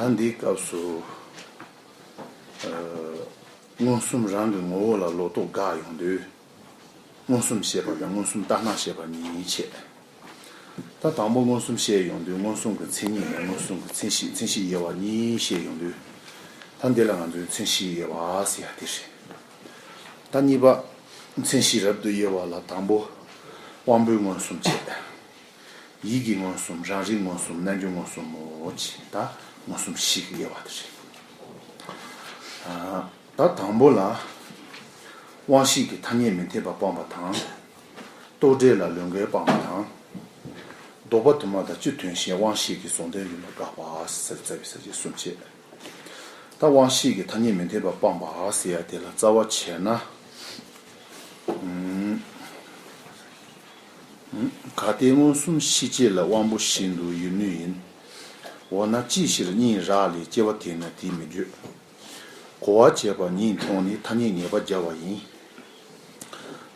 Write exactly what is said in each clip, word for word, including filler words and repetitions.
ད་འདིའི་སྐབས་སུ། ཨ། མངོན་སུམ་རང་གི་ངོ་བོ་ལ་ལོག་རྟོག་འགག་ཡོང་དུས། མངོན་སུམ་ཤེས་པ་དང་མངོན་སུམ་ལྟར་སྣང་ཤེས་པ་གཉིས་ཕྱེ། ད་དང་པོ་མངོན་སུམ་ཤེས་ཡོང་དུས་མངོན་སུམ་གྱི་མཚན་ཉིད་ནས་མངོན་སུམ་གྱི་མཚན་གཞི། མཚན་གཞི་དབྱེ་བ་གཉིས་ཤེས་ཡོང་དུས། ད་འདི་ལ་ང་ཚོས་མཚན་གཞི་དབྱེ་བ་ཟེར་ཡ་དེ་རེད། ད་གཉིས་པ་མཚན་གཞི་རབ་ཏུ་དབྱེ་བ་ལ་དང་པོ་དབང་པོའི་མངོན་སུམ་བྱས། ཡིད་ཀྱི་མངོན་སུམ། རང་རིག་མངོན་སུམ། རྣལ་འབྱོར་མངོན་སུམ་མོ་ཅེས་ད་མངོན་སུམ་བཞི་གི་དབྱེ་བ་དེ་རེད། ཨ། ད་དང་པོ་ལ། དབང་ཤེས་ཀྱི་ཐ་སྙད་མི་འཐད་པ་སྤངས་པ་དང་། རྟོག་བྲལ་ལ་ལུས་འགལ་སྤངས་པ་དང་། ལྡོག་པ་དུ་མ་དང་བཅུ་དོན་ཞེས་དབང་ཤེས་ཀྱི་ཟང་ཐལ་ཡོད་མེད་དགག་པ་ཟེར། རྩ་བའི་ས་བཅད་གསུམ་བྱས། ད་དབང་ཤེས་ཀྱི་ཐ་སྙད་མི་འཐད་པ་སྤངས་པ་ཟེར་ཡ་དེ་ལ་རྩ་བ་བྱས་ན། ཨུམ། གལ་ཏེ་མངོན་སུམ་ཤེས་བྱེད་ལ་དབང་པོ་བཞིན་དུ་ཡོད་ནུས་ཡིན། འོ་ན་ཅིའི་ཕྱིར་གཉིས་རག་ལས་སྐྱེ་བ་དེས་ན་དེ་མི་བརྗོད། གོ་བ་བྱས་པ་ཉིད་མཐོང་ནས་ཐ་སྙད་ངེས་པར་སྦྱར་བ་ཡིན།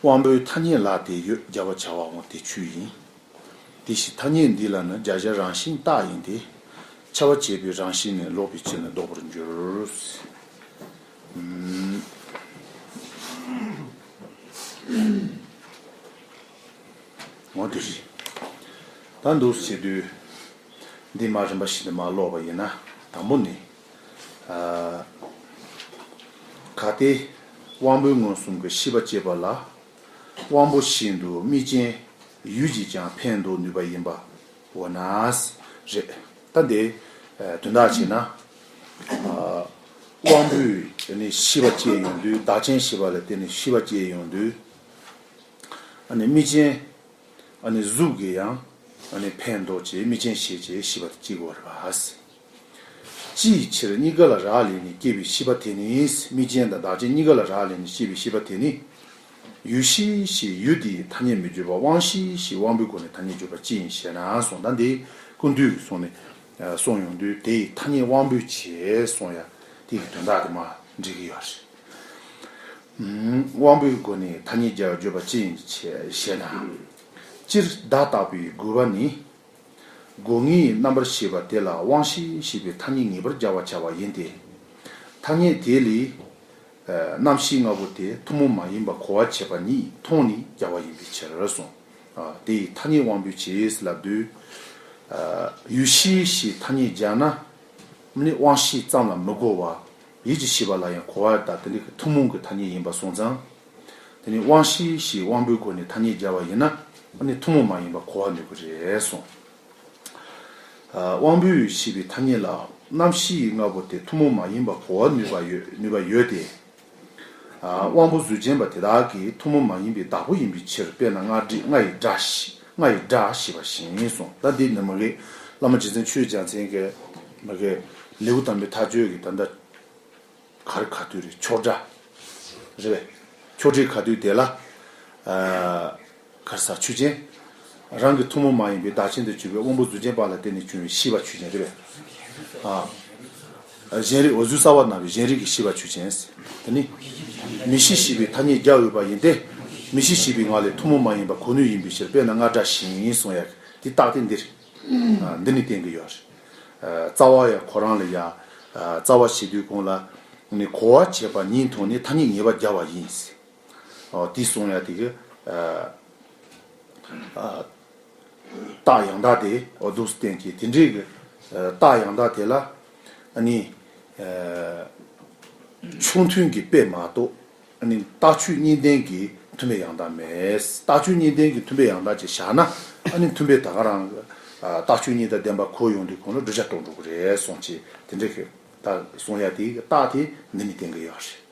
དབང་པོའི་ཐ་སྙད་ལ་དེ་ཡོད་སྦྱར་བར་བྱ་བའང་དེ་ཆོས་ཡིན། དེ་བཞིན་ཐ་སྙད་འདི་ལ་ནི་སྦྱར་བྱ་རང་བཞིན་རྟགས་ཡིན་ཏེ། ཁྱབ་པ་བྱས་པའི་རང་བཞིན་ནི་ལོག་པའི་ཕྱིར་ན་ལྡོག་པར་འགྱུར། ཨུམ། འོ་དེ་རེད། ད་འདུག་སེ་བྱེད་དུས། འདི་མ་རིམ་པ་བཞིན་དུ་མ་ཀློག་པ་ཡིན་ན། དང་པོ་ནི། ཨ། གལ་ཏེ་དབང་པོའི་མངོན་སུམ་གྱི་ཤེས་པ་སྐྱེས་པ་ལ། དབང་པོ་བཞིན་དུ་དམིགས་རྐྱེན་ཡུལ་གྱིས་ཀྱང་འཕེན་འདོགས་ནུས་པ་ཡིན་པ། འོ་ན། རེད། ད་འདི། ཨ། དོན་དག་བྱས་ན། ཨ། དབང་པོས་ནི་ཤེས་པ་སྐྱེས་ཡོང་དུས་བདག་རྐྱེན་ཤེས་པ་ལ་བརྟེན་ནས་ཤེས་པ་སྐྱེས་ཡོང་དུས། ཨ་ནི་དམིགས་རྐྱེན། ཨ་ནི་གཟུགས་ཀྱིས་ཡང་། ཨ་ནི་འཕེན་འདོགས་བྱེད། དམིགས་རྐྱེན་ཤེས་བྱེད་ཤེས་པ་དེ་སྐྱེ་དགོས་པ་རེད་པ། ཅིའི་ཕྱིར་གཉིས་ཀ་ལ་རག་ལས་ནས་སྐྱེས་པའི་ཤེས་པ་དེ་ནི། དམིགས་རྐྱེན་དང་བདག་རྐྱེན་གཉིས་ཀ་ལ་རག་ལས་ནས་སྐྱེས་པའི་ཤེས་པ་དེ་ནི། ཡུལ་ཤེས་ཞེས་ཡུལ་དེའི་ཐ་སྙད་མི་བརྗོད་པར་དབང་ཤེས་ཞེས་དབང་པོའི་སྒོ་ནས་ཐ་སྙད་བརྗོད་པ་ཅི་ཡིན་ཞེ་ན་གསུངས། ད་འདི་ཀུན་བཏུས་ཀྱི་གསུང་ནས་གསུངས་ཡོང་དུས་དེའི་ཐ་སྙད་དབང་པོས་བྱས་གསུངས་ཡ་དེ་གི་དོན་དག་དེ་མར་འགྲིག་གི་ཡོད་རེད། དབང་པོའི་སྒོ་ནས་ཐ་སྙད་བརྗོད་པ་ཅི་ཡིན་ཞེ་ན། སྤྱིར་བརྡ་བཏགས་པའི་དགོས་པ་ནི། སྒོ་ལྔའི་རྣམ་པར་ཤེས་པ་དེ་ལ་དབང་ཤེས་ཞེས་པའི་ཐ་སྙད་ངེས་པར་སྦྱར་བར་བྱ་བ་ཡིན་ཏེ། ཐ་སྙད་དེ་ལས། རྣམ་ཤེས་ལྔ་པོ་དེ་ཐུན་མོང་མ་ཡིན་པ་གོ་བར་བྱེད་པ་ཉིད་མཐོང་ནས་སྦྱར་བ་ཡིན་པའི་ཕྱིར་གསུངས། དེ་ཡི་ཐ་སྙད་དབང་པོས་བྱས་ལབ་དུས། ཡུལ་ཤེས་ཞེས་ཐ་སྙད་སྦྱར་ན། ནི་དབང་ཤེས་ཙམ་ལ་མི་གོ་བར། ཡིད་ཀྱི་ཤེས་པ་ལ་ཡང་གོ་བ་དང་དེ་འདྲའི་ཐུན་མོང་གི་ཐ་སྙད་ཡིན་པ་སོང་ཙང་། དེ་ནི་དབང་ཤེས་ཞེས་དབང་པོའི་སྒོ་ནས་ཐ་སྙད་སྦྱར་བ་ཡིན་ན་ནི་ཐུན་མོང་མ་ཡིན་པ་གོ་བ་ནུས་ཀྱི་རེད་གསུངས། དབང་པོས་ཤེས་པའི་ཐ་སྙད་ལ་རྣམ་ཤེས་ལྔ་པོ་དེ་ཐུན་མོང་མ་ཡིན་པ་གོ་བ་ནུས་པ་ཡོད་ནུས་པ་ཡོད་དེ། དབང་པོ་གཟུགས་ཅན་པ་དེ་དག་གིས་ཐུན་མོང་མ་ཡིན་པའི་བདག་པོ་ཡིན་པའི་ཕྱིར། དཔེར་ན་རྔ་སྒྲ་རྔ་ཡི་སྒྲ་ཞེས་རྔ་ཡི་སྒྲ་ཞེས་པ་བཞིན་གསུངས། ད་འདི་ནི་མ་གི་བླ་མ་རྗེ་བཙུན་ཆོས་རྒྱལ་མཚན་གྱི་མ་གི་ལེའུ་དང་པོའི་མཐའ་དཔྱོད་ཀྱི་ད་ལྟ་ག་རེ་ག་དུས་རེད། ཆོག་སྒྲ་རེད་པས། ཆོག་སྒྲའི་ག་དུས་དེ་ལ། གར་ས་ཆོས་ཅན། རང་གི་ཐུན་མོང་མ་ཡིན་པའི་བདག་རྐྱེན་དུ་གྱུར་པའི་དབང་པོ་གཟུགས་ཅན་པ་ལ་བརྟེན་ནས་བྱུང་བའི་ཤེས་པ་ཆོས་ཅན་རེད་པས། ཨ། གཞན་རིག་འོ་གཟུགས་གསལ་བར་སྣང་བའི་གཞན་རིག་གི་ཤེས་པ་ཆོས་ཅན། དེ་ནི། མིག་ཤེས་ཞེས་པའི་ཐ་སྙད་རྒྱག་འོས་པ་ཡིན་ཏེ། མིག་ཤེས་ཞེས་པའི་ངག་ལས་ཐུན་མོང་མ་ཡིན་པ་གོ་ནུས་ཡིན་པའི་ཕྱིར། དཔེར་ན་རྔ་སྒྲ་བཞིན་གསུང་ཡག་དེ་རྟགས་དེ་འདིར། ཨ། འདི་ནི་བསྟན་གྱི་ཡོད་རེད། ཨ། རྩ་བ་ཡང་ཁོ་རང་ལ་ཡང་། ཨ། རྩ་བ་བྱེད་དུས་གོང་ལ། ནི་གོ་བ་བྱེད་པ་ཉིད་མཐོང་ནས་ཐ་སྙད་ངེས་པར་སྦྱར་བ་ཡིན། ཨོ། དེ་གསུང་ཡ་དེ་གི། ཨ། ཨ། རྟགས་ཡང་དག་དེ་འོ་འདུག་སེ་བསྟན་གྱི་དེ་འདྲའི་གི། ཨ། རྟགས་ཡང་དག་དེ་ལ། ཨ་ནི། ཨ། ཕྱོགས་མཐུན་གྱི་དཔེ་མ་གཏོགས། ཨ་ནི་རྟགས་ཆོས་གཉིས་ལྡན་གྱི་མཐུན་དཔེ་ཡང་དག་མེད། རྟགས་ཆོས་གཉིས་ལྡན་གྱི་མཐུན་དཔེ་ཡང་དག་ཅིག་བཞག་ན། ཨ་ནི་མཐུན་དཔེ་ད་ག་རང་། ཨ། རྟགས་ཆོས་གཉིས་དང་ལྡན་པ་གོ་ཡོང་དུས་གོང་ལ་བསྒྲུབ་བྱ་རྟོགས་འགྲོ་གི་རེད་གསུངས་ཀྱི་དེ་འདྲའི་གི། ད་གསུང་ཡ་དེ་གི་རྟགས་དེ་འདི་ནི་བསྟན་གྱི་ཡོད་རེད།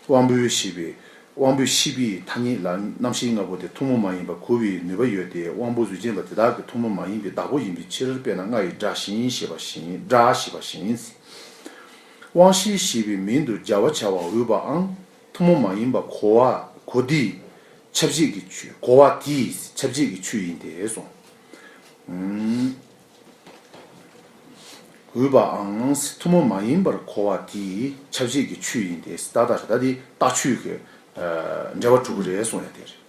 དབང་པོའི་ཤེས་པའི། དབང་པོའི་ཤེས་པའི་ཐ་སྙད་ལ་རྣམ་ཤེས་ལྔ་པོ་དེ་ཐུན་མོང་མ་ཡིན་པ་གོ་བའི་ནུས་པ་ཡོད་དེ། དབང་པོ་གཟུགས་ཅན་པ་དེ་དག་གི་ཐུན་མོང་མ་ཡིན་པའི་བདག་པོ་ཡིན་པའི་ཕྱིར། དཔེར་ན་རྔ་ཡི་སྒྲ་བཞིན་ཞེས་པ་བཞིན། སྒྲ་ཞེས་པ་བཞིན། དབང་ཤེས་ཞེས་པའི་མིང་དུ་སྦྱར་བར་བྱ་བ་འོས་པའང་ཐུན་མོང་མ་ཡིན་པ་གོ་བ་གོ་དེའི་ཁྱབ་བྱེད་ཀྱི་ཆོས། གོ་བ་དེའི་ཁྱབ་བྱེད་ཀྱི་ཆོས་ཡིན་ཏེ་གསུངས། ཨུམ། འོས་པའང་ཐུན་མོང་མ་ཡིན་པར་གོ་བ་དེའི་ཁྱབ་བྱེད་ཀྱི་ཆོས་ཡིན་ཏེ། ཏག་ཏག་རེད། ད་དེ་རྟགས་ཆོས་ཀྱི། ཨ། འབྲེལ་བ་གྲུབ་ཀྱི་རེད་གསུང་ཡ་དེ་རེད།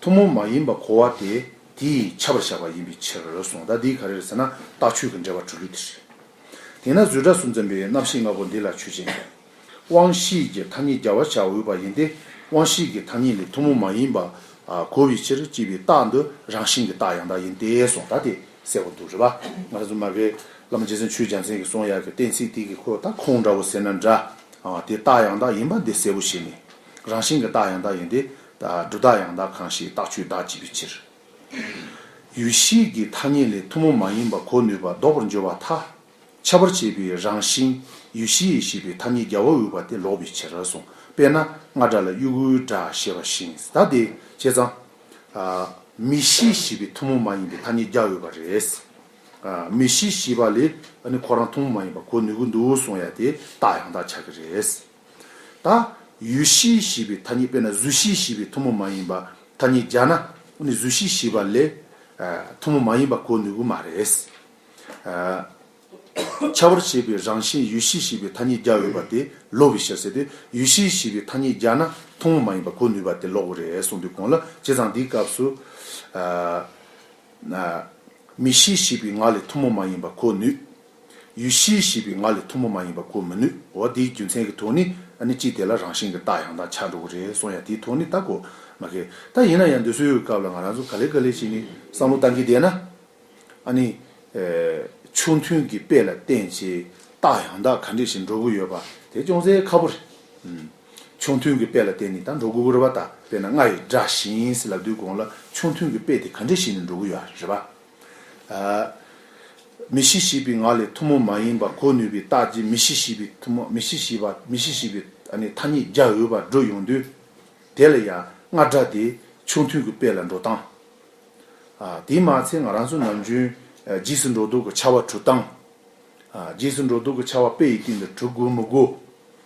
ཐུན་མོང་མ་ཡིན་པ་གོ་བ་དེ་དེས་ཁྱབ་པར་བཞག་པ་ཡིན་པའི་ཕྱིར་གསུངས། ད་འདི་ག་རེ་རེད་ཟེར་ན་རྟགས་ཆོས་ཀྱི་འབྲེལ་བ་གྲུབ་ལུགས་དེ་རེད། དེས་ན་བཟོ་གྲྭ་སུ་འཛིན་པའི་རྣམ་ཤེས་ལྔ་པོ་འདི་ལ་ཆོས་ཅན། དབང་ཤེས་ཀྱི་ཐ་སྙད་སྦྱར་བར་བྱ་འོས་པ་ཡིན་ཏེ། དབང་ཤེས་ཀྱི་ཐ་སྙད་ལས་ཐུན་མོང་མ་ཡིན་པ་གོ་བའི་ཕྱིར་ཅེས་པའི་རྟགས་འདི་རང་བཞིན་གྱི་རྟགས་ཡང་དག་ཡིན་ཏེ་གསུངས། ད་དེ་གསལ་པོ་འདུག་རེད་པ། ང་རང་ཚོ་མ་གི་བླ་མ་རྗེ་བཙུན་ཆོས་རྒྱལ་མཚན་གྱིས་གསུངས་ཡག་གི་གཏན་ཚིགས་དེ་གི་ཁོ་ད་ཁུངས་འདྲ་བོ་ཟེར་ན་འདྲ། དེ་རྟགས་ཡང་དག་ཡིན་པ་འདི་གསལ་པོ་ཤེས་ནས། རང་བཞིན་གྱི་རྟགས་ཡང་དག་ཡིན་ཏེ། སྒྲུབ་རྟགས་ཡང་དག་གང་ཞིག་རྟགས་ཆོས་བདག་བྱས་པའི་ཕྱིར། ཡུལ་ཤེས་ཀྱི་ཐ་སྙད་ལས་ཐུན་མོང་མ་ཡིན་པ་གོ་ནུས་པ་ལྡོག་པར་འགྱུར་བ་ཐལ། ཁྱབ་པར་བྱེད་པའི་རང་བཞིན་ཡུལ་ཤེས་ཞེས་པའི་ཐ་སྙད་སྦྱར་བར་འོས་པ་དེ་ལོག་པའི་ཕྱིར་གསུངས། དཔེར་ན་རྔ་སྒྲ་ལ་དབྱུ་གུའི་སྒྲ་ཞེས་པ་བཞིན། ད་དེ་བྱས་ཙང་། མིག་ཤེས་ཞེས་པའི་ཐུན་མོང་མ་ཡིན་པའི་ཐ་སྙད་སྦྱར་འོས་པ་རེད། མིག་ཤེས་ཞེས་པ་ལས་ཁོ་རང་ཐུན་མོང་མ་ཡིན་པ་གོ་ནུས་ཀྱི་འདུག་གསུང་ཡ་དེ་རྟགས་ཡང་དག་ཆགས་ཀྱི་རེད། ད་ཡུལ་ཤེས་ཞེས་པའི་ཐ་སྙད། དཔེར་ན་གཟུགས་ཤེས་ཞེས་པའི་ཐུན་མོང་མ་ཡིན་པ་ཐ་སྙད་སྦྱར་ན། ཨ་ནི་གཟུགས་ཤེས་ཞེས་པ་ལས་ཨ་ཐུན་མོང་མ་ཡིན་པ་གོ་ནུས་ཀྱི་མ་རེད། ཨ་ཁྱབ་པར་བྱེད་པའི་རང་བཞིན་ཡུལ་ཤེས་ཞེས་པའི་ཐ་སྙད་སྦྱར་འོས་པ་དེ་ལོག་པའི་ཕྱིར་ཟེར་ཏེ། ཡུལ་ཤེས་ཞེས་པའི་ཐ་སྙད་སྦྱར་ན་ཐུན་མོང་མ་ཡིན་པ་གོ་ནུས་པ་དེ་ལོག་གི་རེད་གསུངས་དུས་གོང་ལ། བྱས་ཙང་འདིའི་སྐབས་སུ་ཨ་མིག་ཤེས་ཞེས་པའི་ངག་ལས་ཐུན་མོང་མ་ཡིན་པ་གོ་ནུས། ཡུལ་ཤེས་ཞེས་པའི་ངག་ལས་ཐུན་མོང་མ་ཡིན་པ་གོ་མི་ནུས། འོ་དེའི་རྒྱུ་མཚན་གྱི་ཐོག་ནས་ཨ་ནི་གཅིག་དེ་ལ་རང་བཞིན་གྱི་རྟགས་ཡང་དག་ཆགས་འགྲོ་གི་རེད་གསུང་ཡ་དེའི་ཐོག་ནས་ད་གོ་མ་ཁེལ། ད་ཡིན་ན་ཡང་འདི་ཚོའི་སྐབས་ལ་ང་རང་ཚོ་ག་ལེ་ག་ལེ་བྱས་ནས་བསམ་བློ་བཏང་གི་བསྡད་ན། ཨ་ནི་ཨེ་ཆོས་མཐུན་གྱི་དཔེ་ལ་བརྟེན་བྱས་རྟགས་ཡང་དག་ག་འདྲས་ཤིག་འགྲོ་གི་ཡོད་པ་དེ་ཅུང་ཟད་ཁག་པོ་རེད། ཨུམ། ཆོས་མཐུན་གྱི་དཔེ་ལ་བརྟེན་ནས་ད་འགྲོ་དགོས་ཀྱི་རེད་པ། ད་དཔེར་ན་རྔ་ཡི་སྒྲ་བཞིན་ཟེར་ལབ་དུས་གོང་ལ་ཆོས་མཐུན་གྱི་དཔེ་དེ་ག་འདྲས་ཤིག་ནས་འགྲོ་གི་ཡོད་རེད་པ། ཨ། མིག་ཤེས་ཞེས་པའི་ངག་ལས་ཐུན་མོང་མ་ཡིན་པ་གོ་ནུས་པའི་རྟགས་ཀྱིས་མིག་ཤེས་ཞེས་པའི་ཐུན་མོང་། མིག་ཤེས་ཞེས་པ། མིག་ཤེས་ཞེས་པའི་ཨ་ནི་ཐ་སྙད་སྦྱར་འོས་པ་འགྲོ་ཡོང་དུས། དེ་ལ་ཡང་རྔ་སྒྲ་དེ་ཆོས་མཐུན་གྱི་དཔེ་ལ་འགྲོ་སྟངས། ཨ། དེས་མ་ཚད་ང་རང་ཚོ་ནམ་རྒྱུན་ཨ་རྗེས་སུ་འགྲོ་ལྡོག་གི་ཁྱབ་པ་གྲུབ་སྟངས། ཨ། རྗེས་སུ་འགྲོ་ལྡོག་གི་ཁྱབ་པ་དཔེ་ཡི་སྟེང་དུ་གྲུབ་དགོས་མི་དགོས།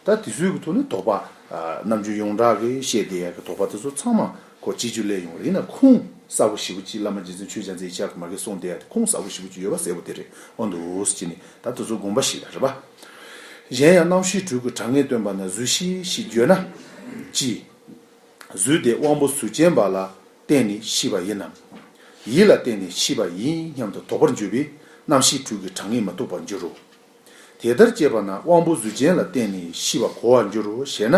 ད་དེ་ཚོའི་གི་ཐོག་ནས་དོགས་པ། ཨ། ནམ་རྒྱུན་ཡོངས་གྲགས་ཀྱི་བཤད་བསྡད་ཡག་གི་དོགས་པ་དེ་ཚོ་ཚང་མ་ཁོ་གཅིག་གྱུར་སླེབས་ཡོང་བ་རེད། ཡིན་ན་ཁུངས་གསལ་པོ་ཞེ་པོ་ཅིག་བླ་མ་རྗེ་བཙུན་ཆོས་རྒྱལ་མཚན་ཡིག་ཆ་གི་མ་གི་གསུངས་བསྡད་ཡག་དེ་ཁུངས་གསལ་པོ་ཞེ་པོ་ཅིག་ཡོད་པ་གསལ་པོ་དེ་རེད། འོ་འདུག་ཟེར་ནས་ད་དེ་ཚོ་དགོངས་པ་བཞེས་ཡ་རེད་པ། གཞན་ཡང་རྣམ་ཤེས་དྲུག་གི་གྲངས་ངེས་སྟོན་པ་ན་གཟུགས་ཤེས་ཞེས་བརྗོད་ན། ཅི། གཟུགས་དེ་དབང་པོ་གཟུགས་ཅན་པ་ལ་བརྟེན་ནས་ཤེས་པ་ཡིན་ནམ། ཡིད་ལ་བརྟེན་ནས་ཤེས་པ་ཡིན་སྙམ་དུ་དོགས་པར་འགྱུར་བས་རྣམ་ཤེས་དྲུག་གི་གྲངས་ངེས་མི་རྟོགས་པར་འགྱུར་རོ། དེ་ལྟར་དཔྱད་པ་ན་དབང་པོ་གཟུགས་ཅན་ལ་བརྟེན་ནས་ཤེས་པ་གོ་བར་འགྱུར་རོ་ཞེ་ན།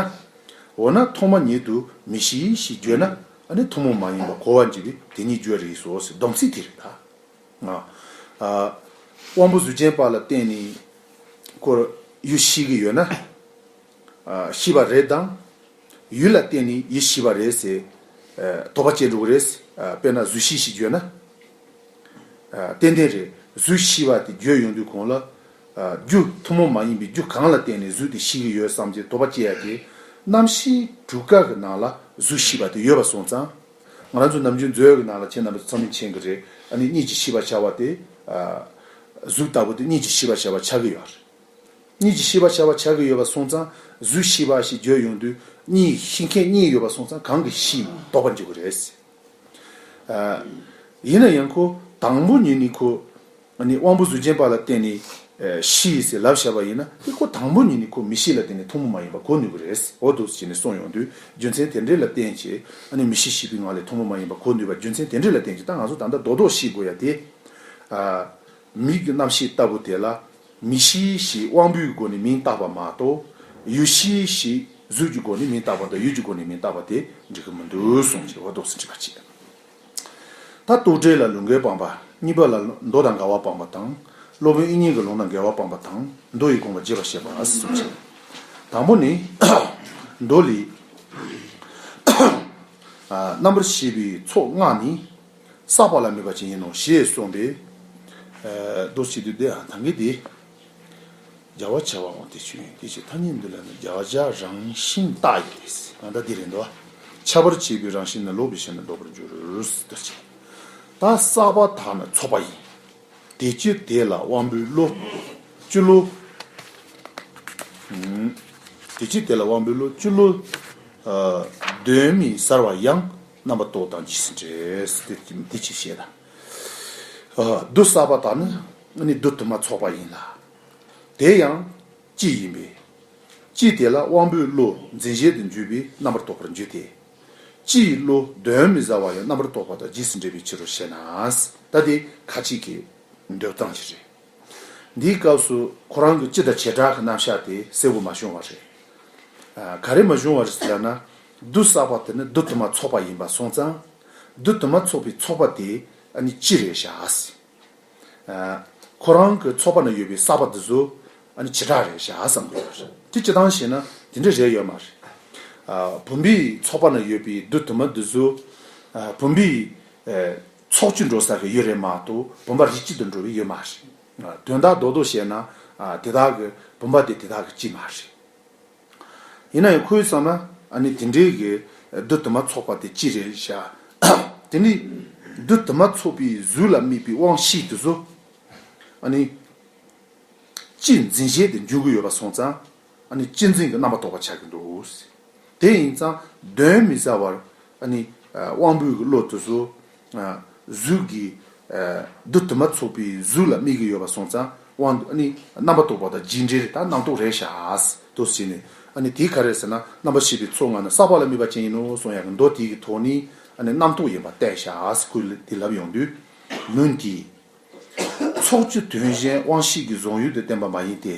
འོ་ན་ཐོག་མ་ཉིད་དུ་མིག་ཤེས་ཞེས་བརྗོད་ན་ཨ་ནི་ཐུན་མོང་མ་ཡིན་པ་གོ་བར་འགྱུར་བས་དེ་ཉིད་བརྗོད་རེད་སོ་ཟེར། སྡོམ་ཚིག་དེ་རེད་ད། ཨ། ཨ། དབང་པོ་གཟུགས་ཅན་པ་ལ་བརྟེན་ནས་ཁོ་ཡུལ་ཤེས་ཀྱི་ཡོད་ན། ཨ། ཤེས་པ་རེད་དང་། ཡུལ་ལ་བརྟེན་ནས་ཡིད་ཤེས་པ་རེད་ཟེར། ཨ། དོགས་པ་སྐྱེ་འགྲོ་གི་རེད། ཨ། དཔེར་ན་གཟུགས་ཤེས་ཞེས་བརྗོད་ན། ཨ། ཏན་ཏན་རེད། གཟུགས་ཤེས་པ་དེ་བརྗོད་ཡོང་དུས་གོང་ལ། ཨ། རྒྱུ་ཐུན་མོང་མ་ཡིན་པའི་རྒྱུ་གང་ལ་བརྟེན་ནས་གཟུགས་དེ་ཤེས་ཀྱི་ཡོད་བསམ་གྱི་དོགས་པ་སྐྱེ་ཡ་དེ། རྣམ་ཤེས་དྲུག་ཀ་གི་ནང་ལ་གཟུགས་ཤེས་པ་དེ་ཡོད་པ་སོང་ཙང་། ང་རང་ཚོ་ནམ་རྒྱུན་མཛོད་ཀྱི་ནང་ལ་ཁྱེད་རྣམ་པ་ཚོ་ཚང་མས་མཁྱེན་གྱི་རེད། ཨ་ནི་གཉིས་ཀྱི་ཤེས་པ་བྱ་བ་དེ། ཨ། གཟུགས་ལྟ་བུ་དེ་གཉིས་ཀྱི་ཤེས་པ་བྱ་བ་ཆགས་ཀྱི་ཡོད་རེད། གཉིས་ཀྱི་ཤེས་པ་བྱ་བ་ཆགས་ཀྱི་ཡོད་པ་སོང་ཙང་གཟུགས་ཤེས་པ་ཞེས་བརྗོད་ཡོང་དུས་གཉིས་ཤེས་མཁན་གཉིས་ཡོད་པ་སོང་ཙང་གང་གི་ཤེས་དོགས་པ་འཇུག་གི་རེད། ཨ། ཡིན་ན་ཡང་ཁོ་དང་པོ་ཉིད་ནས་ཁོ། ཨ་ནི་དབང་པོ་གཟུགས་ཅན་པ་ལ་བརྟེན་ནས་ཨ་ཤེས་ཟེར་ལབ་བཞག་པ་ཡིན་ན་དེ་ཁོ་དང་པོ་ཉིད་ནས་ཁོ་མིག་ཤེས་ལ་བརྟེན་ནས་ཐུན་མོང་མ་ཡིན་པ་གོ་ནུས་ཀྱི་རེད། འོ་འདུག་ཟེར་ནས་གསུངས་ཡོང་དུས་རྒྱུ་མཚན་དེ་འདྲས་ལ་བརྟེན་བྱས་ཨ་ནི་མིག་ཤེས་ཞེས་པའི་ངག་ལས་ཐུན་མོང་མ་ཡིན་པ་གོ་ནུས་པ་རྒྱུ་མཚན་དེ་འདྲས་ལ་བརྟེན་བྱས་ད་ང་ཚོ་ད་ལྟ་རྡོག་རྡོག་ཤེས་དགོས་ཡ་དེ། ཨ། མིག་གི་རྣམ་ཤེས་ལྟ་བུ་དེ་ལ་མིག་ཤེས་ཞེས་དབང་པོའི་སྒོ་ནས་མིང་བཏགས་པ་མ་གཏོགས་ཡུལ་ཤེས་ཞེས་གཟུགས་ཀྱི་སྒོ་ནས་མིང་བཏགས་པ་དང་ཡུལ་གྱི་སྒོ་ནས་མིང་བཏགས་པ་དེ་འགྲིག་གི་མི་འདུག་གསུངས་ཞེས་འོ་འདུག་སེ་དྲིས་པ་བྱས། ད་རྟོག་བྲལ་ལ་ལུང་འགལ་སྤངས་པ། གཉིས་པ་ལ་མདོ་དང་འགལ་བ་སྤངས་པ་དང་། སློབ་དཔོན་དབྱིག་གཉེན་གྱི་ལུང་དང་འགལ་བ་སྤངས་པ་དང་མདོ་ཡི་དགོངས་པ་རྒྱས་པར་བཤད་པ་གསུངས་ཤིང་། དང་པོ་ནི། མདོ་ལས། ཨ། རྣམ་པར་ཤེས་པའི་ཚོགས་ལྔ་ནི། བསགས་པ་ལ་དམིགས་པ་ཅན་ཡིན་ནོ་ཞེས་གསུངས་པས། ཨ། མདོ་ཞེས་དུས་དེ་ཨ་ཐང་གི་དེ། རྒྱལ་བ་བྱེ་བ་དབང་དེ་ཆོས་ཡིན་དེ་ཕྱིར་ཐ་སྙད་འདི་ལ་ནི་རྒྱལ་བ་རང་བཞིན་རྟགས་ཡིན་ཏེ། ཨ། ད་འདི་རེད་འདུག་ཁྱབ་པར་བྱེད་པའི་རང་བཞིན་ནི་ལོག་པའི་ཕྱིར་ན་ལྡོག་པར་འགྱུར། ཟེར་ཅིང་། ད་བསགས་པ་དག་ནི་ཚོགས་པ་ཡིན། དེ་ཕྱིར་དེ་ལ་དབང་པོའི་བློ། སྤྱི་བློ། ཨུམ། དེ་ཕྱིར་དེ་ལ་དབང་པོའི་བློ་སྤྱི་བློ། ཨ། གདོན་མི་ཟ་བ་ཡང་རྣམ་པར་རྟོག་དང་ཇི་སྲིད་འབྲེལ། དེ་དེ་ཅི་བཤད་ད། ཨ། དུ་བསགས་པ་དག་ནི་ནི་དུ་དུ་མ་ཚོགས་པ་ཡིན་ལ། དེ་ཡང་། སྤྱི་ཡིན་པས། སྤྱི་དེ་ལ་དབང་པོའི་བློ་འཛིན་བྱེད་དུ་འགྱུར་བས་རྣམ་པར་རྟོག་པར་འགྱུར་ཏེ། སྤྱི་ཡི་བློ་གདོན་མི་ཟ་བ་ཡང་རྣམ་པར་རྟོག་པ་དང་རྗེས་སུ་འབྲེལ་བའི་ཕྱིར་རོ་ཞེ་ན། ད་དེ་ཁ་ཅིག་གི་འདོད་སྟངས་ཤིག་ འདིའི་སྐབས་སུ་ཁོ་རང་གི་སྤྱི་དང་བྱེ་བྲག་གི་རྣམ་གཞག་དེ་གསལ་པོ་མ་བྱུང་བ་རེད། ཨ། ག་རེ་མ་བྱུང་བ་རེད་ཟེར་ན། བདུད་བསགས་པ་དེ་ནི་བདུད་དུ་མ་ཚོགས་པ་ཡིན་པ་སོང་ཙང་། བདུད་དུ་མ་ཚོགས་པའི་ཚོགས་པ་དེ་ཨ་ནི་སྤྱི་རེད་བཞག། ཨ། ཁོ་རང་གི་ཚོགས་པ་ན་ཡོད་པའི་བསགས་པ་དེ་ཚོ་ཨ་ནི་བྱེ་བྲག་རེད་བཞག་བསམ་གྱི་ཡོད་རེད། དེ་སྤྱི་བཏང་བྱས་ན་དེ་འདྲ་རེད་ཡོད་མ་རེད། ཨ། བུམ་པའི་ཚོགས་པ་ན་ཡོད་པའི་བདུད་དུ་མ་དེ་ཚོ། ཨ། བུམ་པའི་ཨ། ཚོགས་སྤྱི་འགྲོ་ས་གི་ཡུལ་རེད་མ་གཏོགས་བུམ་པ་རིགས་གཅིག་ཏུ་འགྲོ་བའི་ཡུལ་མ་རེད། དོན་དག་རྡོག་རྡོག་བཤད་ན། ཨ། དེ་དག་གི་བུམ་པ་དེ་དེ་དག་གི་སྤྱི་མ་རེད། ཡིན་ན་ཡང་ཁོའི་བསམ་ན་ཨ་ནི་དེ་འདྲའི་གི་བདུད་དུ་མ་ཚོགས་པ་དེ་སྤྱི་རེད་བཞག། དེ་ནི་བདུད་དུ་མ་ཚོགས་པའི་གཟུགས་ལ་དམིགས་པའི་དབང་ཤེས་དེ་ཚོ་ཨ་ནི་སྤྱི་འཛིན་བྱེད་དུ་འགྱུར་གྱི་ཡོད་པ་སོང་ཙང་། ཨ་ནི་སྤྱི་འཛིན་གྱི་རྣམ་པ་རྟོགས་པ་ཆགས་ཀྱི་འདུག། དེ་ཡིན་ཙང་གདོན་མི་ཟ་བར་ཨ་ནི་དབང་པོའི་གི་བློ་དེ་ཚོ། ཨ། གཟུགས་ཀྱི། ཨ། བདུད་དུ་མ་ཚོགས་པའི་གཟུགས་ལ་དམིགས་ཀྱི་ཡོད་པ་སོང་ཙང་དབང་ཨ་ནི་རྣམ་པ་རྟོགས་པ་དང་རྒྱས་འབྲིང་རེད། ད་རྣམ་རྟོག་རེད་བཞག། འདུག་སེ་བྱས་ནས་ཨ་ནི་དེ་ག་རེ་ཟེར་ན། རྣམ་པར་ཤེས་པའི་ཚོགས་ལྔ་ནི་བསགས་པ་ལ་དམིགས་པ་ཅན་ཡིན་ནོ་གསུང་ཡག་གི་མདོ་དེ་གི་ཐོག་ནས་ཨ་ནི་རྣམ་རྟོག་ཡིན་པ་བསྟན་བཞག། ཁོས་དེ་ལབ་ཡོང་དུས། མུན་གྱི། ཚོགས་སྤྱི་དོན་གཞན་དབང་ཤེས་ཀྱི་གཟུང་ཡུལ་དུ་བསྟན་པ་མ་ཡིན་ཏེ།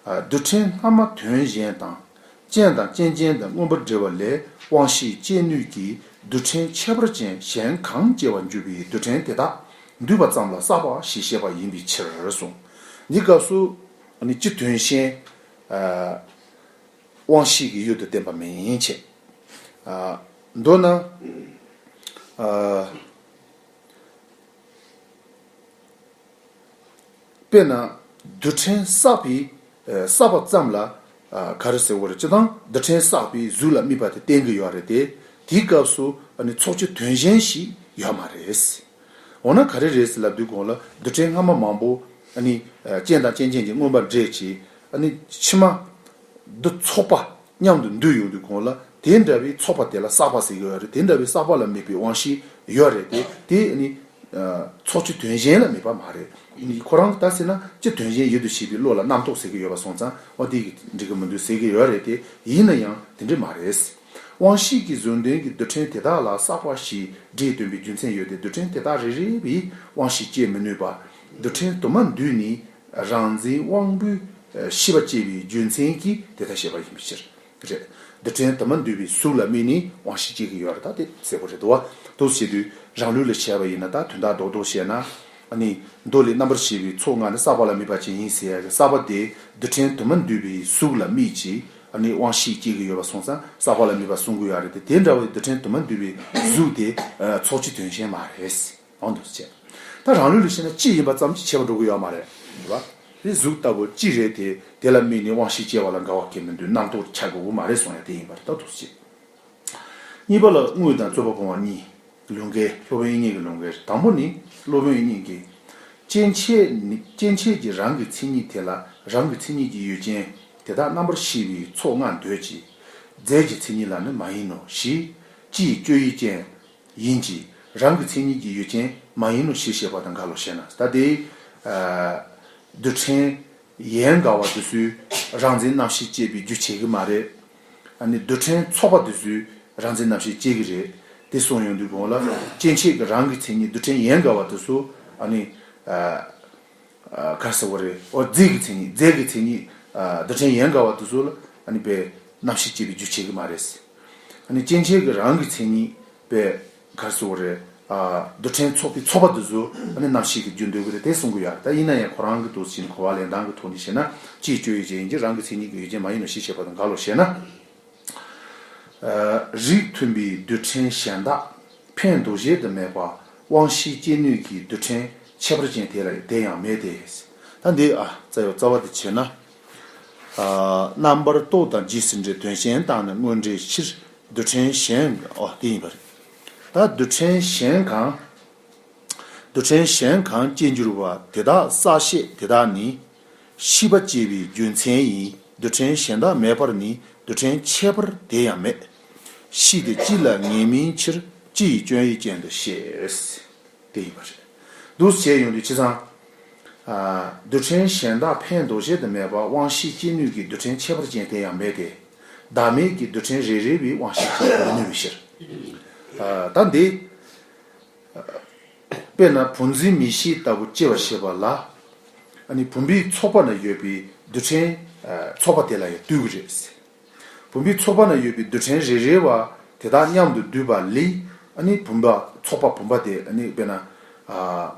རྡུལ་ཕྲན་སྔ་མ་དོན་གཞན་དང་། རྐྱེན་དང་རྐྱེན་ཅན་དུ་མངོན་པར་འདྲེས་པ་ལས་དབང་ཤེས་སྐྱེ་ནུས་ཀྱི་རྡུལ་ཕྲན་ཁྱད་པར་ཅན་གཞན་གང་སྐྱེ་བར་འགྱུར་བའི་རྡུལ་ཕྲན་དེ་དག་འདུས་པ་ཙམ་ལ་བསགས་པ་ཞེས་བཤད་པ་ཡིན་པའི་ཕྱིར་གསུངས། འདི་སྐབས་སུ་ནི་སྤྱི་དོན་གཞན་དབང་ཤེས་ཀྱི་ཡུལ་དུ་བསྟན་པ་མིན་ཕྱིར། མདོར་ན། དཔེར་ན། རྡུལ་ཕྲན་བསགས་པའི་བསགས་པ་ཙམ་ལ་ག་རེ་ཟེར་བ་རེད། སྤྱིར་བཏང་རྡུལ་ཕྲན་བསགས་པའི་གཟུགས་ལ་དམིགས་པ་དེ་བསྟན་གྱི་ཡོད་རེད་དེ། དེའི་སྐབས་སུ་ཚོགས་སྤྱི་དོན་གཞན་ཞིག་ཡོད་མ་རེད། འོ་ན་ག་རེ་རེད་ཟེར་ལབ་དུས་གོང་ལ་རྡུལ་ཕྲན་སྔ་མ་མང་པོ་རྐྱེན་དང་རྐྱེན་ཅན་གྱིས་མངོན་པར་འདྲེས་བྱས། ཕྱི་མ་འདི་ཚོགས་པ་མཉམ་དུ་འདུས་ཡོང་དུས་གོང་ལ་དེ་འདྲ་བའི་ཚོགས་པ་དེ་ལ་བསགས་པ་ཟེར་གྱི་ཡོད་རེད། དེ་འདྲ་བའི་བསགས་པ་ལ་དམིགས་པའི་དབང་ཤེས་ཡོད་རེད་དེ། དེ་ནི་ཚོགས་སྤྱི་དོན་གཞན་ལ་དམིགས་པ་མ་རེད། ཁོ་རང་གི་ད་ཟེར་ན་སྤྱི་དོན་གཞན་ཡུལ་དུ་བྱེད་པའི་བློ་ལ་རྣམ་རྟོག་ཟེར་གྱི་ཡོད་པ་སོང་ཙང་། འོ་དེ་གི་འགྲིག་གི་མི་འདུག་ཟེར་གྱི་ཡོད་རེད་དེ། ཡིན་ན་ཡང་དེ་འདྲ་མ་རེད། དབང་ཤེས་ཀྱི་གཟུང་དོན་གྱི་རྡུལ་ཕྲན་དེ་དག་ལ་བསགས་པ་ཞེས་སྒྲས་སྟོན་པའི་རྒྱུ་མཚན་ཡོད་དེ། རྡུལ་ཕྲན་དེ་དག་རེ་རེ་བས་དབང་ཤེས་སྐྱེ་མི་ནུས་པ། རྡུལ་ཕྲན་དུ་མ་འདུས་ནས་རང་འཛིན་དབང་པོའི་ཤེས་པ་སྐྱེ་བའི་རྒྱུ་མཚན་གྱིས་དེ་ལྟར་བཤད་པ་ཡིན་པའི་ཕྱིར། རེད། རྡུལ་ཕྲན་དུ་མ་འདུས་པའི་གཟུགས་ལ་དམིགས་ནས་དབང་ཤེས་སྐྱེ་གི་ཡོད་རེད། ད་དེ་གསལ་པོ་རེད་འདུག་བ། འདུག་ཟེར་དུས་རང་ལུགས་ལ་བྱས་པ་ཡིན་ན། ད་དོན་དག་རྡོག་རྡོག་བཤད་ན། ཨ་ནི་མདོ་ལས་རྣམ་པར་ཤེས་པའི་ཚོགས་ལྔ་ནི་བསགས་པ་ལ་དམིགས་པ་ཅན་ཡིན་ཟེར་ཡག་གི་བསགས་པ་དེ་རྡུལ་ཕྲན་དུ་མ་འདུས་པའི་གཟུགས་ལ་དམིགས་ཀྱིས་ཨ་ནི་དབང་ཤེས་སྐྱེ་གི་ཡོད་པ་སོང་ཙང་བསགས་པ་ལ་དམིགས་པ་གསུང་གི་ཡོད་རེད་དེ། དེ་འདྲ་བའི་རྡུལ་ཕྲན་དུ་མ་འདུས་པའི་གཟུགས་དེ་ཚོགས་སྤྱི་དོན་གཞན་མ་རེད། འོ་འདུག་ཟེར། ད་རང་ལུགས་ལ་བཤད་ན་སྤྱི་ཡིན་པ་ཙམ་གྱིས་ཁྱད་པར་འགྲོ་གི་ཡོད་མ་རེད། རེད་བ། དེ་གཟུགས་ལྟ་བུ་སྤྱི་རེད་དེ། དེ་ལ་དམིགས་ནས་དབང་ཤེས་སྐྱེ་བ་ལ་འགལ་བ་གང་ཡང་མི་འདུག། རྣམ་རྟོག་ཆགས་དགོས་མ་རེད་གསུང་ཡག་དེ་ཡིན་པ་རེད། ད་འདུག་ཟེར། གཉིས་པ་ལ་དངོས་དང་རྩོད་པ་སྤོང་བ་གཉིས། ལུང་འགལ། སློབ་དཔོན་དབྱིག་གཉེན་གྱི་ལུང་འགལ། དང་པོ་ནི། སློབ་དཔོན་དབྱིག་གཉེན་གྱིས། སྐྱེ་མཆེད་ནི། སྐྱེ་མཆེད་ཀྱི་རང་གི་མཚན་ཉིད་དེ་ལ་རང་གི་མཚན་ཉིད་ཀྱི་ཡུལ་ཅན་དེ་དག་རྣམ་པར་ཤེས་པའི་ཚོགས་ལྔ་འདོད་ཀྱི། རྫས་ཀྱི་མཚན་ཉིད་ལ་ནི་མ་ཡིན་ནོ་ཞེས། སྤྱི་ཡི་སྤྱོད་ཡུལ་ཅན་ཡིན་གྱི། རང་གི་མཚན་ཉིད་ཀྱི་ཡུལ་ཅན་མ་ཡིན་ནོ་ཞེས་བཤད་པ་དང་འགལ་ལོ་ཞེ་ན། ད་དེ། ཨ། རྡུལ་ཕྲན་ཡན་གར་བ་དེ་ཚོས་རང་འཛིན་རྣམ་ཤེས་སྐྱེད་པའི་རྒྱུ་བྱེད་ཀྱི་མ་རེད། ཨ་ནི་རྡུལ་ཕྲན་ཚོགས་པ་དེ་ཚོས་རང་འཛིན་རྣམ་ཤེས་སྐྱེད་ཀྱི་རེད། དེ་གསུངས་ཡོང་དུས་གོང་ལ་སྐྱེ་མཆེད་ཀྱི་རང་གི་མཚན་ཉིད་རྡུལ་ཕྲན་ཡན་གར་བ་དེ་ཚོ་ཨ་ནི། ཨ། ག་རེ་ཟེར་བ་རེད། འོ། རྫས་ཀྱི་མཚན་ཉིད། རྫས་ཀྱི་མཚན་ཉིད། ཨ། རྡུལ་ཕྲན་ཡན་གར་བ་དེ་ཚོ་ལ་ཨ་ནི་པའི་རྣམ་ཤེས་སྐྱེད་པའི་རྒྱུ་བྱེད་ཀྱི་མ་རེད། ཨ་ནི་སྐྱེ་མཆེད་ཀྱི་རང་གི་མཚན་ཉིད་པའི་ག་རེ་ཟེར་བ་རེད། ཨ། རྡུལ་ཕྲན་ཚོགས་པའི་ཚོགས་པ་དེ་ཚོ་ཨ་ནི་རྣམ་ཤེས་ཀྱི་རྒྱུ་འདོད་ཀྱི་རེད། དེ་གསུང་གི་ཡོད་རེད། ད་ཡིན་ན་ཡང་ཁོ་རང་གི་འདུག་ཟེར་ནས་གོ་བ་ལེན་སྟངས་ཀྱི་ཐོག་ནས་བཤད་ན། སྤྱི་ཡི་སྤྱོད་ཡུལ་ཅན་ཡིན་གྱི། རང་གི་མཚན་ཉིད་ཀྱི་ཡུལ་ཅན་མ་ཡིན་ནོ་ཞེས་བཤད་པ་དང་འགལ་ལོ་ཞེ་ན། ཨ། རིགས་མཐུན་པའི་རྡུལ་ཕྲན་གཞན་དག་ཕན་འདོགས་བྱེད་དུ་མེད་པ་དབང་ཤེས་སྐྱེ་ནུས་ཀྱི་རྡུལ་ཕྲན་ཁྱད་པར་ཅན་དེ་ལ་དེ་ཡང་མེད་དེ། ད་འདི། ཨ། རྩ་བའི་རྩ་བ་དེ་བྱས་ན། ཨ། རྣམ་པར་རྟོག་དང་རྗེས་སུ་འབྲེལ་དོན་གཞན་དག་ནི་དངོས་འབྲེལ་ཕྱིར་རྡུལ་ཕྲན་གཞན། ཨོ། དེ་ཡིན་པ་རེད། ད་རྡུལ་ཕྲན་གཞན་གང་། རྡུལ་ཕྲན་གཞན་གང་སྐྱེ་འགྱུར་བ་དེ་དག་བསགས་ཤེས་དེ་དག་ནི་ཤེས་པ་སྐྱེ་བའི་རྒྱུ་མཚན་ཡིན། རྡུལ་ཕྲན་གཞན་དག་མེད་པར་ནི་རྡུལ་ཕྲན་ཁྱད་པར་དེ་ཡང་མེད། ཤེས་དེ་སྤྱི་ལ་ངེས་མིན་ཕྱིར་སྤྱི་ཡི་སྐྱོན་ཡུལ་ཅན་དུ་བཤད། དེ་ཡིན་པ་རེད། འདུག་བྱས་ཡོང་དུས་བྱས་ཙང་། ཨ། རྡུལ་ཕྲན་གཞན་དག་ཕན་འདོགས་བྱེད་དུ་མེད་པ་དབང་ཤེས་སྐྱེ་ནུས་ཀྱི་རྡུལ་ཕྲན་ཁྱད་པར་ཅན་དེ་ཡང་མེད་དེ། བདག་མེད་ཀྱི་རྡུལ་ཕྲན་རེ་རེ་བས་དབང་ཤེས་སྐྱེ་མི་ནུས་པའི་ཕྱིར། ཨ། ད་འདི། དཔེར་ན་བུམ་འཛིན་མིག་ཤེས་ལྟ་བུ་སྐྱེ་བར་བྱེད་པ་ལ། ཨ་ནི་བུམ་པའི་ཚོགས་པ་ན་ཡོད་པའི་རྡུལ་ཕྲན་ཚོགས་པ་དེ་ལ་ཡང་ལྟོས་ཀྱི་རེད། བུམ་པའི་ཚོགས་པ་ན་ཡོད་པའི་རྡུལ་ཕྲན་རེ་རེ་བ་དེ་དག་མཉམ་དུ་བསྡུས་པ་ལས། ཨ་ནི་བུམ་པ་ཚོགས་པ་བུམ་པ་དེ། ཨ་ནི་དཔེར་ན་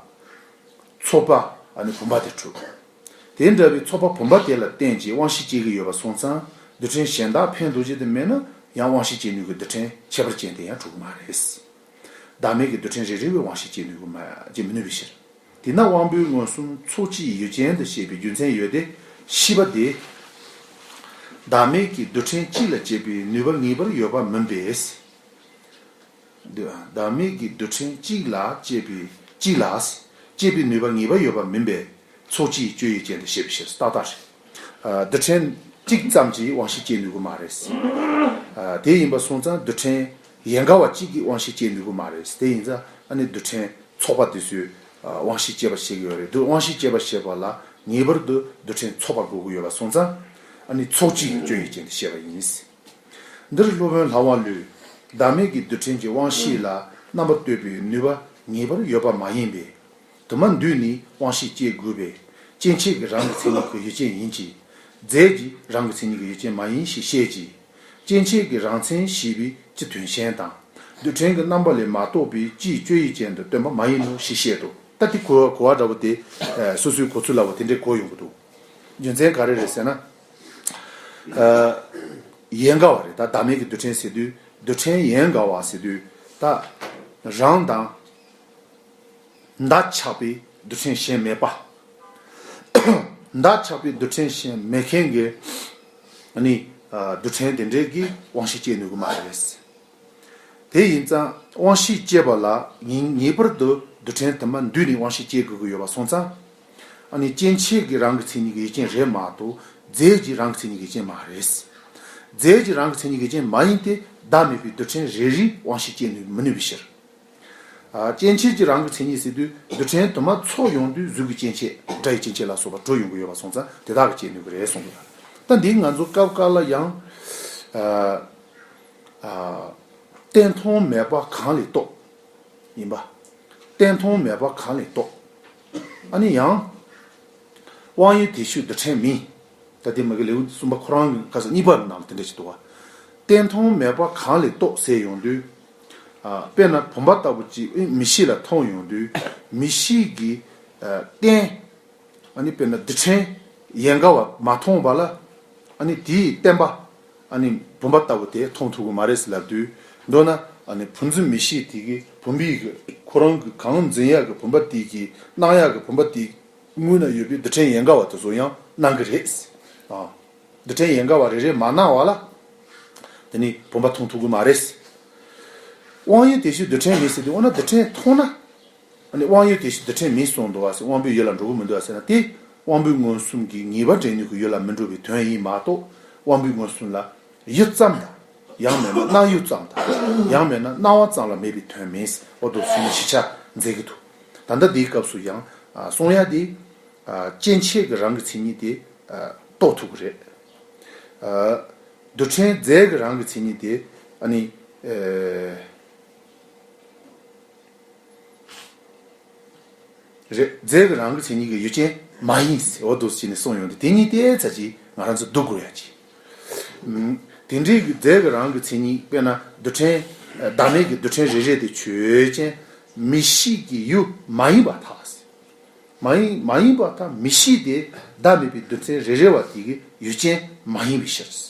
ཚོགས་པ། ཨ་ནི་བུམ་པ་དེ་གྲུབ། དེ་འདྲ་བའི་ཚོགས་པ་བུམ་པ་དེ་ལ་བརྟེན་ཅིང་དབང་ཤེས་སྐྱེ་གི་ཡོད་པ་སོང་ཙང་། རྡུལ་ཕྲན་གཞན་དག་ཕན་འདོགས་བྱེད་དུ་མེད་ན། ཡང་དབང་ཤེས་སྐྱེ་ནུས་ཀྱི་རྡུལ་ཕྲན་ཁྱད་པར་ཅན་དེ་ཡང་གྲུབ་ཀྱི་མ་རེད། བདག་མེད་ཀྱི་རྡུལ་ཕྲན་རེ་རེ་བས་དབང་ཤེས་སྐྱེ་ནུས་ཀྱི་མ་སྐྱེ་མི་ནུས་པའི་ཕྱིར། དེས་ན་དབང་པོའི་མངོན་སུམ་ཚོགས་སྤྱིའི་ཡུལ་ཅན་དུ་བཤད་པའི་རྒྱུ་མཚན་ཡོད་དེ། ཤེས་པ་དེ་བདག་མེད་ཀྱི་རྡུལ་ཕྲན་གཅིག་ལ་སྐྱེད་པའི་ནུས་པ་ངེས་པར་ཡོད་པ་མིན་པས། བདག་མེད་ཀྱི་རྡུལ་ཕྲན་གཅིག་ལ་སྐྱེད་པའི་གཅིག་ལ་སྐྱེད་པའི་ནུས་པ་ངེས་པར་ཡོད་པ་མིན་པས། ཚོགས་སྤྱིའི་སྤྱོད་ཡུལ་ཅན་དུ་བཤད་པའི་ཕྱིར། ཏག་ཏག་རེད། རྡུལ་ཕྲན་གཅིག་ཙམ་གྱིས་དབང་ཤེས་སྐྱེ་ནུས་ཀྱི་མ་རེད། དེ་ཡིན་པ་སོང་ཙང་རྡུལ་ཕྲན་ཡན་ག་བ་གཅིག་གིས་དབང་ཤེས་སྐྱེ་ནུས་ཀྱི་མ་རེད། དེ་ཡིན་ཙང་ཨ་ནི་རྡུལ་ཕྲན་ཚོགས་པ་དེ་ཚོས་དབང་ཤེས་སྐྱེད་པ་བྱེད་ཀྱི་ཡོད་རེད། དབང་ཤེས་སྐྱེད་པ་བྱེད་པ་ལ་ངེས་པར་དུ་རྡུལ་ཕྲན་ཚོགས་པ་དགོས་ཀྱི་ཡོད་པ་སོང་ཙང་། ཨ་ནི་ཚོགས་སྤྱིའི་སྤྱོད་ཡུལ་ཅན་དུ་བཤད་པ་ཡིན། འདིར་སློབ་དཔོན་ལྷ་དབང་ལུས་བདག་མེད་ཀྱི་རྡུལ་ཕྲན་གྱི་དབང་ཤེས་ལ་རྣམ་པར་གཏོད་པའི་ནུས་པ་ངེས་པར་ཡོད་པ་མ་ཡིན་པས། དུ་མ་འདུས་ནས་དབང་ཤེས་སྐྱེ་དགོས་པས། སྐྱེ་མཆེད་ཀྱི་རང་གི་མཚན་ཉིད་ཀྱི་ཡུལ་ཅན་ཡིན་གྱི། རྫས་ཀྱི་རང་གི་མཚན་ཉིད་ཀྱི་ཡུལ་ཅན་མ་ཡིན་ཞེས་བཤད་ཀྱི། སྐྱེ་མཆེད་ཀྱི་རང་མཚན་ཞེས་པའི་སྤྱི་དོན་གཞན་དང་། རྡུལ་ཕྲན་གྱི་རྣམ་པ་ལས་མ་གཏོགས་པའི་སྤྱིའི་སྤྱོད་ཡུལ་ཅན་དུ་སྟོན་པ་མ་ཡིན་ནོ་ཞེས་བཤད་དོ། ད་དེ་གོ་གོ་བ་འདྲ་བོ་དེ། ཨ། སོ་སོའི་གོ་ཚུལ་ལ་བ་དེ་འདྲས་གོ་ཡོང་གི་འདུག་རྒྱུ་མཚན་ག་རེ་རེད་ཟེར་ན། ཨ། ཡན་ག་བ་རེད། ད་བདག་མེད་ཀྱི་རྡུལ་ཕྲན་ཟེར་དུས། རྡུལ་ཕྲན་ཡན་ག་བ་ཟེར་དུས། ད་རང་དང་བདག་ཆགས་པའི་རྡུལ་ཕྲན་གཞན་མེད་པ། བདག་ཆགས་པའི་རྡུལ་ཕྲན་གཞན་མེད་མཁན་གྱི། ཨ་ནི། ཨ། རྡུལ་ཕྲན་དེ་འདྲས་ཀྱིས་དབང་ཤེས་སྐྱེ་ནུས་ཀྱི་མ་རེད། དེ་ཡིན་ཙང་དབང་ཤེས་སྐྱེ་བ་ལ་ངེས་ངེས་པར་དུ་རྡུལ་ཕྲན་དུ་མ་འདུས་ནས་དབང་ཤེས་སྐྱེ་དགོས་ཀྱི་ཡོད་པ་སོང་ཙང་། ཨ་ནི་སྐྱེ་མཆེད་ཀྱི་རང་གི་མཚན་ཉིད་ཀྱི་ཡུལ་ཅན་རེད་མ་གཏོགས། རྫས་ཀྱི་རང་གི་མཚན་ཉིད་ཀྱི་ཡུལ་ཅན་མ་རེད། རྫས་ཀྱི་རང་གི་མཚན་ཉིད་ཀྱི་ཡུལ་ཅན་མ་ཡིན་ཏེ། བདག་མེད་པའི་རྡུལ་ཕྲན་རེ་རེས་དབང་ཤེས་སྐྱེ་ནུས་མི་ནུས་པའི་ཕྱིར། ཨ། སྐྱེ་མཆེད་ཀྱི་རང་གི་མཚན་ཉིད་ཟེར་དུས། རྡུལ་ཕྲན་དུ་མ་ཚོགས་ཡོང་དུས་གཟུགས་ཀྱི་སྐྱེ་མཆེད། སྒྲ་ཡི་སྐྱེ་མཆེད་ལ་སོགས་པ་གྲུབ་ཡོང་གི་ཡོད་པ་སོང་ཙང་དེ་དག་གིས་སྐྱེ་ནུས་ཀྱི་རེད་གསུངས་འདུག་ད་འདིའི་ང་ཚོ་སྐབས་འགའ་ལ་ཡང་། ཨ། ཨ། བརྟེན་མཐོང་མེད་པ་གང་ལས་རྟོགས། ཡིན་པ། བརྟེན་མཐོང་མེད་པ་གང་ལས་རྟོགས། ཨ་ནི་ཡང་། དབང་ཡུལ་དེ་ཤུགས་རྡུལ་ཕྲན་མིན། ད་དེ་མ་གི་ལེའུ་གསུམ་པ་ཁོ་རང་གི་ཁ་ས་གཉིས་པ་ནང་ལ་དེ་འདྲ་ཞིག་འདུག་བ། བརྟེན་མཐོང་མེད་པ་གང་ལས་རྟོགས་ཟེར་ཡོང་དུས། ཨ། དཔེར་ན་བུམ་པ་ལྟ་བུ་ཅིག་མིག་ཤེས་ལ་མཐོང་ཡོང་དུས། མིག་ཤེས་ཀྱིས། ཨ། བརྟེན། ཨ་ནི་དཔེར་ན་རྡུལ་ཕྲན་ཡན་ག་བ་མ་མཐོང་བ་ལ། ཨ་ནི་དེའི་བརྟེན་པ། ཨ་ནི་བུམ་པ་ལྟ་བུ་དེ་མཐོང་ཐུབ་ཀྱི་མ་རེད་ཟེར་ལབ་དུས། མདོར་ན། ཨ་ནི་བུམ་འཛིན་མིག་ཤེས་དེ་གིས་བུམ་པའི་གི་ཁོ་རང་གི་གང་འཛིན་ཡག་གི་བུམ་པ་དེ་གི་སྣང་ཡག་གི་བུམ་པ་དེ་དངོས་ན་ཡོད་པའི་རྡུལ་ཕྲན་ཡན་ག་བ་དེ་ཚོ་ཡང་སྣང་གི་རེད། ཨ། རྡུལ་ཕྲན་ཡན་ག་བ་རེ་རེ་མ་སྣང་བ་ལ། དེ་ནི་བུམ་པ་མཐོང་ཐུབ་ཀྱི་མ་རེད། དབང་ཡུལ་དེ་ཤུགས་རྡུལ་ཕྲན་མིན་ཟེར་དུས། འོ་ན་རྡུལ་ཕྲན་མཐོང་ན། ཨ་ནི་དབང་ཡུལ་དེ་ཤུགས་རྡུལ་ཕྲན་མིན་གསུངས་འདུག་བ་ཟེར། དབང་པོའི་ཡུལ་ལ་འགྲོ་གི་མི་འདུག་བ་ཟེར་ན། དེ་དབང་པོའི་མངོན་སུམ་གྱིས་ངེས་པ་འདྲེན་ནུས་ཀྱི་ཡུལ་ལ་མི་འགྲོ་བའི་དོན་ཡིན་མ་གཏོགས། དབང་པོའི་མངོན་སུམ་ལ་ཡུལ་ཙམ་དང་། ཡང་མེད་ན་སྣང་ཡུལ་ཙམ་དང་། ཡང་མེད་ན་སྣང་བ་ཙམ་ལ་མེད་པའི་དོན་མིན། འོ་འདུག་སེ་ནི་ཞིབ་ཆ་མཛད་ཀྱི་འདུག་ད་ལྟ་འདིའི་སྐབས་སུ་ཡང་། ཨ། གསུང་ཡ་དེ། ཨ། སྐྱེ་མཆེད་ཀྱི་རང་གི་མཚན་ཉིད་དེ། ཨ། རྟོགས་ཐུབ་ཀྱི་རེད། ཨ། རྡུལ་ཕྲན་རྫས་ཀྱི་རང་གི་མཚན་ཉིད་དེ། ཨ་ནི། ཨེ། རེད། རྫས་ཀྱི་རང་གི་མཚན་ཉིད་ཀྱི་ཡུལ་ཅན་མ་ཡིན་ཟེར། འོ་འདུག་སེ་བྱས་ནས་གསུངས་ཡོང་དུས། དེ་གཉིས་ཏོག་ཙམ་ཅིག་ང་རང་ཚོ་བསྡུ་དགོས་ཡ་ཅིག་ཨུམ། དེ་འདྲའི་གི་རྫས་ཀྱི་རང་གི་མཚན་ཉིད། དཔེར་ན་རྡུལ་ཕྲན། ཨ། བདག་མེད་ཀྱི་རྡུལ་ཕྲན་རེ་རེ་དེ་ཆོས་ཅན། མིག་ཤེས་ཀྱི་ཡུལ་མ་ཡིན་པར་ཐལ་ཟེར། མ་ཡིན། མ་ཡིན་པར་ཐལ། མིག་ཤེས་དེ་བདག་མེད་པའི་རྡུལ་ཕྲན་རེ་རེ་བ་དེ་གི་ཡུལ་ཅན་མ་ཡིན་པའི་ཕྱིར།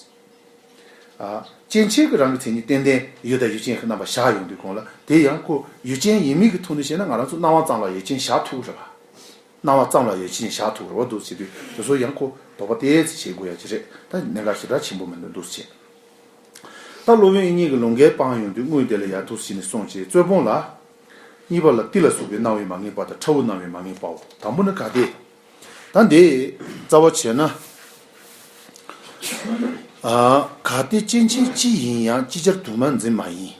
ཨ། སྐྱེ་མཆེད་ཀྱི་རང་གི་མཚན་ཉིད་ཏན་ཏན་ཡུལ་དང་ཡུལ་ཅན་གྱི་རྣམ་པ་བཞག་ཡོང་དུས་གོང་ལ། དེ་ཡང་ཁོ་ཡུལ་ཅན་ཡིན་མིན་གྱི་ཐོག་ནས་བཤད་ན། ང་རང་ཚོ་སྣང་བ་ཙམ་ལ་ཡུལ་ཅན་བཞག་ཐུབ་རེད་པ། སྣང་བ་ཙམ་ལ་ཡུལ་ཅན་བཞག་ཐུབ་རེད་པ། འདུག་བྱེད་དུས་དེ་ཚོ་ཡང་ཁོ་དོགས་པ་ཏོག་ཙམ་བྱེད་དགོས་ཡ་ཅིག་རེད། ད་གནད་འགག་ཞེ་དྲག་ཆེན་པོ་མི་འདུག་འདུག་བྱེད། ད་སློབ་དཔོན་དབྱིག་གཉེན་གྱི་ལུང་འགལ་སྤངས་ཡོང་དུས། དངོས་དེ་ལ་ཡང་འདུག་བྱས་ནས་གསུངས་བྱས། རྩོད་སྤོང་ལ། གཉིས་པ་ལ་ཏི་ལ་སོགས་པའི་སྣང་བས་མ་ངེས་པ་དང་། ཁྲ་བོའི་སྣང་བས་མ་ངེས་པའོ། དང་པོ་ནི་ག་དེ། ད་འདི་རྩ་བ་བྱས་ན། ཨ། གལ་ཏེ་སྐྱེ་མཆེད་གཅིག་ཡིན་ཡང་། ཅིག་ཅར་དུ་མ་འཛིན་མ་ཡིན།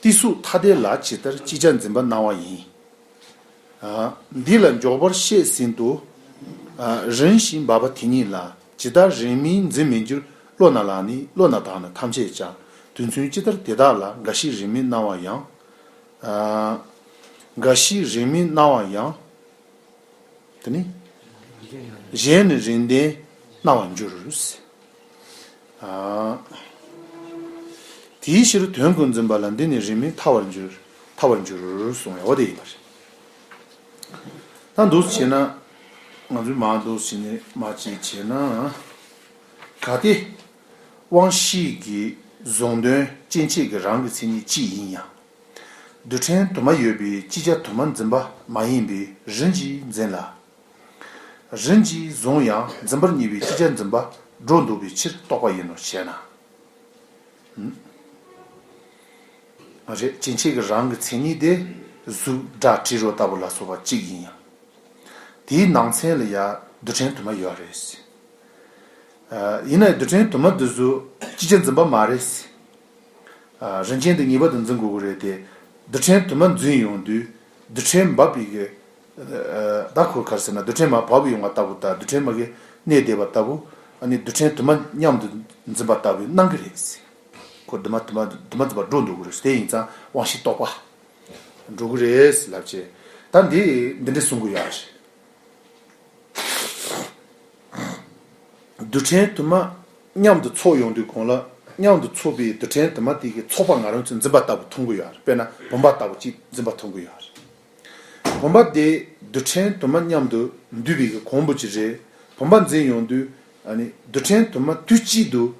ཏི་སོགས་ཐ་དད་ལ་ཇི་ལྟར་ཅིག་ཅར་འཛིན་པ་སྣང་བ་ཡིན། ཨ། འདི་ལ་འཇོག་པར་བཤད་ཟིན་ཏོ། ཨ། རིམ་བཞིན་འབབ་པ་དེ་ཉིད་ལ། ཇི་ལྟར་རིང་མིན་འཛིན་མི་འགྱུར། བློ་ན་ལགས་ནི་བློ་ན་དག་ནི་ཐམས་ཅད་ཀྱང་། དུས་མཚུངས་ཇི་ལྟར་དེ་དག་ལ། འགའ་ཞིག་རིང་མིན་སྣང་བ་ཡང་། ཨ། འགའ་ཞིག་རིང་མིན་སྣང་བ་ཡང་། དེ་ནི། གཞན་ནི་རིང་ལྡན་སྣང་བར་འགྱུར། ཨ། དེའི་ཕྱིར་དོན་ཀུན་འཛིན་པ་ལ་འདི་ནི་རིང་མིན་ཐལ་བར་འགྱུར། ཐལ་བར་འགྱུར་གསུངས་ཡོད་པ་དེ་ཡིན་པ་རེད། ད་འདུག་བྱས་ན། ང་ཚོས་མ་འདུག་བྱས་ནས་མ་གཅིག་བྱས་ན། གལ་ཏེ། དབང་ཤེས་ཀྱི་གཟུང་དོན་སྐྱེ་མཆེད་ཀྱི་རང་གི་མཚན་ཉིད་གཅིག་ཡིན་ཡང་། རྡུལ་ཕྲན་དུ་མ་ཡོད་པའི་ཅིག་ཅར་དུ་མ་འཛིན་པ་མ་ཡིན་པའི་རིམ་གྱིས་འཛིན་ལ། རིམ་གྱིས་གཟུང་ཡང་འཛིན་པར་གཉེར་བའི་ཅིག་ཅར་འཛིན་པ་སྒྲོ་འདོགས་པའི་ཕྱིར་རྟོག་པ་ཡིན་ནོ་ཞེ་ན། རེད། སྐྱེ་མཆེད་ཀྱི་རང་གི་མཚན་ཉིད་དེ་གཟུགས་སྒྲ་དྲི་རོ་ལྟ་བུ་ལ་སོགས་པ་གཅིག་ཡིན་ཡང་། དེའི་ནང་ཚན་ལ་ཡང་རྡུལ་ཕྲན་དུ་མ་ཡོད་རེད། ཡིན་ན་ཡང་རྡུལ་ཕྲན་དུ་མ་འདི་ཚོ་ཅིག་ཅར་འཛིན་པ་མ་རེད། རིམ་ཅན་དུ་ངེས་པར་དུ་འཛིན་དགོས་ཀྱི་རེད་དེ། རྡུལ་ཕྲན་དུ་མ་འཛིན་ཡོང་དུས་རྡུལ་ཕྲན་འབབ་པའི་གི། ད་ཁོ་ག་རེ་ཟེར་ན་རྡུལ་ཕྲན་མར་བབས་ཡོང་བ་ལྟ་བུ་དང་རྡུལ་ཕྲན་མ་གི་གནས་བསྡད་པ་ལྟ་བུ། ཨ་ནི་རྡུལ་ཕྲན་དུ་མ་མཉམ་དུ་འཛིན་པ་ལྟ་བུའི་སྣང་གི་རེད། ཁོ་དུ་མ་དུ་མ་དུ་མ་འཛིན་པ་སྒྲོ་འདོགས་ཀྱི་རེད། དེ་ཡིན་ཙང་དབང་ཤེས་རྟོག་པ་འགྲོ་གི་རེད་ལབ་བྱས། ད་འདི་འདི་འདྲ་གསུང་གི་ཡོད་རེད། རྡུལ་ཕྲན་དུ་མ་མཉམ་དུ་ཚོགས་ཡོང་དུས་གོང་ལ་མཉམ་དུ་ཚོགས་པའི་རྡུལ་ཕྲན་དུ་མ་དེ་གི་ཚོགས་པ་ང་རང་ཚོས་འཛིན་པ་ལྟ་བུ་མཐོང་གི་ཡོད་རེད། དཔེར་ན་བུམ་པ་ལྟ་བུ་ཅིག་འཛིན་པ་མཐོང་གི་ཡོད་རེད། བུམ་པ་དེ་རྡུལ་ཕྲན་དུ་མ་མཉམ་དུ་འདུས་པའི་གི་གོང་བུ་ཅིག་རེད། བུམ་པ་འཛིན་ཡོང་དུས་ཨ་ནི་རྡུལ་ཕྲན་དུ་མ་དུས་གཅིག་ཏུ་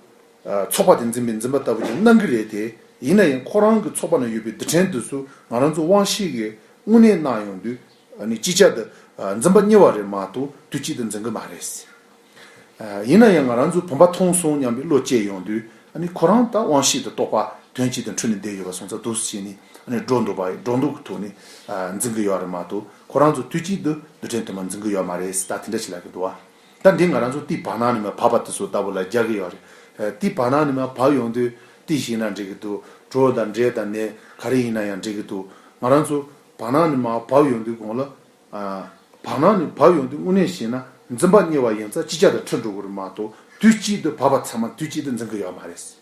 ཨ་ཚོགས་པ་དེ་འཛིན་པའི་འཛིན་པ་ལྟ་བུ་ཅིག་སྣང་གི་རེད་དེ། ཡིན་ན་ཡང་ཁོ་རང་གི་ཚོགས་པ་ན་ཡོད་པའི་རྡུལ་ཕྲན་དེ་ཚོ་ང་རང་ཚོ་དབང་ཤེས་ཀྱིས་དངོས་གནས་སྣང་ཡོང་དུས་ཨ་ནི་ཅིག་ཅར་དུ་ཨ་འཛིན་པ་གཉིས་པ་རེད་མ་གཏོགས་དུས་གཅིག་ཏུ་འཛིན་གི་མ་རེད། ཨ་ཡིན་ན་ཡང་ང་རང་ཚོ་བུམ་པ་མཐོང་སོང་སྙམ་པའི་བློ་སྐྱེ་ཡོང་དུས་ཨ་ནི་ཁོ་རང་ད་དབང་ཤེས་དང་རྟོག་པ་དོན་གཅིག་ཏུ་འཁྲུལ་ནས་བསྡད་ཡོད་པ་སོང་ཙང་འདུག་སེ་བྱས་ནས་ཨ་ནི་སྒྲོ་འདོགས་པ་སྒྲོ་འདོགས་ཀྱི་ཐོག་ནས་ཨ་འཛིན་གི་ཡོད་རེད་མ་གཏོགས་ཁོ་རང་ཚོ་དུས་གཅིག་ཏུ་རྡུལ་ཕྲན་དུ་མ་འཛིན་གི་ཡོད་མ་རེད། ད་དེ་འདྲ་ཞིག་ལབ་ཀྱི་འདུག་བ། ད་འདི་ང་རང་ཚོ་ཏི་བར་སྣང་ནས་མར་བབས་པ་དེ་ཚོ་ལྟ་བུ་ལ་རྒྱག་གི་ཡོད་རེད། ཨ་ཏི་བར་སྣང་ནས་མར་བབས་ཡོང་དུས་ཏི་ཞིག་ན་འགྲིག་གི་འདུག་གྲོད་དང་འབྲས་དང་ནས་ག་རེ་ཡིན་ན་ཡང་འགྲིག་གི་འདུག་ང་རང་ཚོ་བར་སྣང་ནས་མར་བབས་ཡོང་དུས་གོང་ལ། ཨ་བར་སྣང་ནས་བབས་ཡོང་དུས་དངོས་གནས་བཤད་ན་འཛིན་པ་གཉིས་པ་ཡིན་ཙང་ཅིག་ཅར་དུ་འཁྲུལ་འགྲོ་གི་རེད་མ་གཏོགས་དུས་གཅིག་ཏུ་བབས་པ་ཚང་མ་དུས་གཅིག་ཏུ་འཛིན་གི་ཡོད་མ་རེད།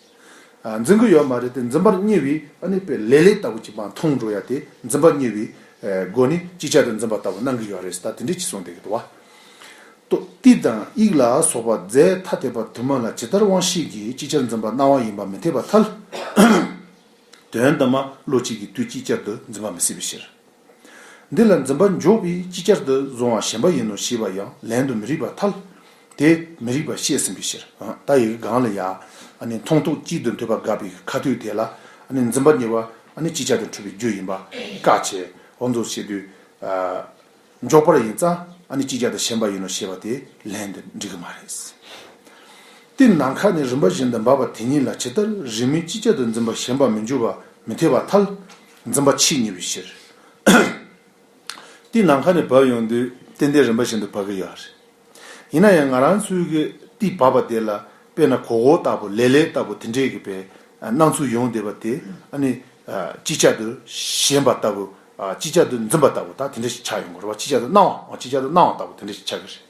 ཨ་འཛིན་གི་ཡོད་མ་རེད་དེ། འཛིན་པར་གཉེར་བའི་ཨ་ནི་དཔེ་ལས་ལས་ལྟ་བུ་ཅིག་མར་མཐོང་འགྲོ་ཡ་དེ་འཛིན་པར་གཉེར་བའི་ཨ་སྒོ་ནས་ཅིག་ཅར་དུ་འཛིན་པ་ལྟ་བུ་སྣང་གི་ཡོད་རེད། ད་དེ་འདྲས་ཅིག་གསུངས་བསྡད་ཀྱི་འདུག་བ། ཏོ་ཏི་དང་དབྱིག་ལ་སོགས་པ་རྫས་ཐ་དད་པ་དུ་མ་ལ་ཇི་ལྟར་དབང་ཤེས་ཀྱིས་ཅིག་ཅར་འཛིན་པ་སྣང་བ་ཡིན་པ་མི་འཐད་པར་ཐལ། དོན་དུ་མ་བློ་གཅིག་གིས་དུས་གཅིག་ཅར་དུ་འཛིན་པ་མི་སྲིད་པའི་ཕྱིར། འདི་ལ་འཛིན་པ་འཇོག་པའི་ཅིག་ཅར་དུ་གཟུང་བ་ཞེན་པ་ཡིན་ནོ་ཞེས་པ་ཡང་ལན་དུ་མི་རིགས་པར་ཐལ། དེ་མི་རིགས་པར་བཤད་ཟིན་པའི་ཕྱིར། ད་ཡི་གེ་སྒང་ལ་ཡ། ཨ་ནི་མཐོང་ཐོས་གཅིག་ཏུ་འདོད་པ་དགག་པའི་ཁ་ཐུག་དེ་ལ་ཨ་ནི་འཛིན་པ་གཉིས་པ་ཨ་ནི་ཅིག་ཅར་དུ་འཁྲུལ་པའི་རྒྱུ་ཡིན་པ་བཀག་བྱས་འོ་འདུག་བྱེད་དུས། འཇོག་པར་ཡིན་ཙང་ཨ་ནི་ཅིག་ཅར་དུ་ཞེན་པ་ཡིན་ནོ་ཞེས་པ་དེ་ལན་དུ་འགྲིག་གི་མ་རེད། དེ་ནམ་མཁའ་ནི་རིམ་པ་བཞིན་དུ་འབབ་པ་དེ་ཉིད་ལ་ཇི་ལྟར་རིམ་མིན་ཅིག་ཅར་དུ་འཛིན་པ་ཞེན་པ་མི་འཇུག་པ་མི་འཐད་པར་ཐལ། འཛིན་པ་ཆེས་ཉེ་བའི་ཕྱིར། དེ་ནམ་མཁའ་ནས་བབས་ཡོང་དུས་ཏན་ཏན་རིམ་པ་བཞིན་དུ་བབས་ཀྱི་ཡོད་རེད། ཡིན་ན་ཡང་ང་རང་ཚོའི་གི་དེ་བབས་པ་དེ་ལ་དཔེར་ན་གོ་གོ་ལྟ་བུ་ལེ་ལེ་ལྟ་བུ་དེ་འདྲས་ཀྱི་པའི་སྣང་ཚུལ་ཡོང་བསྡད་པ་དེ་ཨ་ནི་ཅིག་ཅར་དུ་ཞེན་པ་ལྟ་བུ། ཅིག་ཅར་དུ་འཛིན་པ་ལྟ་བུ་ད་དེ་འདྲ་ཞིག་ཆགས་ཡོང་གི་རེད་བ། ཅིག་ཅར་དུ་སྣང་བ་ཅིག་ཅར་དུ་སྣང་བ་ལྟ་བུ་དེ་འདྲ་ཞིག་ཆགས་ཀྱི་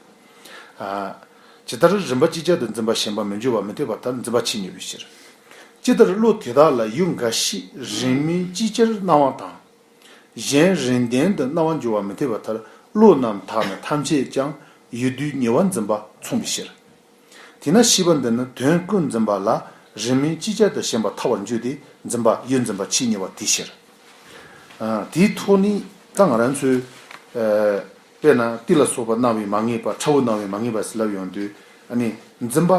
རེད། ཇི་ལྟར་རིམ་པ་ཅིག་ཅར་དུ་འཛིན་པ་ཞེན་པ་མི་འཇུག་པ་མི་འཐད་པ་ལྟར་འཛིན་པ་ཆེས་ཉེ་བའི་ཕྱིར། ཇི་ལྟར་བློ་དེ་དག་ལ་ཡུལ་འགའ་ཞིག་རིམ་མིན་ཅིག་ཅར་སྣང་བ་དང་། གཞན་རིམ་ལྡན་དུ་སྣང་བར་འགྱུར་བ་མི་འཐད་པ་ལྟར་བློ་རྣམས་དག་ནི་ཐམས་ཅད་ཀྱང་ཡུལ་དུས་ཉེ་བར་འཛིན་པ་མཚུངས་པའི་ཕྱིར། དེས་ན་ཤེས་པ་འདི་ནི་དོན་ཀུན་འཛིན་པ་ལ་རིམ་མིན་ཅིག་ཅར་དུ་ཞེན་པ་ཐལ་བར་འགྱུར་ཏེ་འཛིན་པ་ཡུལ་འཛིན་པ་ཆེས་ཉེ་བ་དེའི་ཕྱིར། ཨ་དེའི་ཐོག་ནས་ད་ང་རང་ཚོས་ཨ་དཔེར་ན་ཏི་ལ་སོགས་པ་སྣང་བས་མ་ངེས་པ་ཁྲ་བོ་སྣང་བས་མ་ངེས་པ་ཟེར་ལབ་ཡོང་དུས་ཨ་ནི་འཛིན་པ་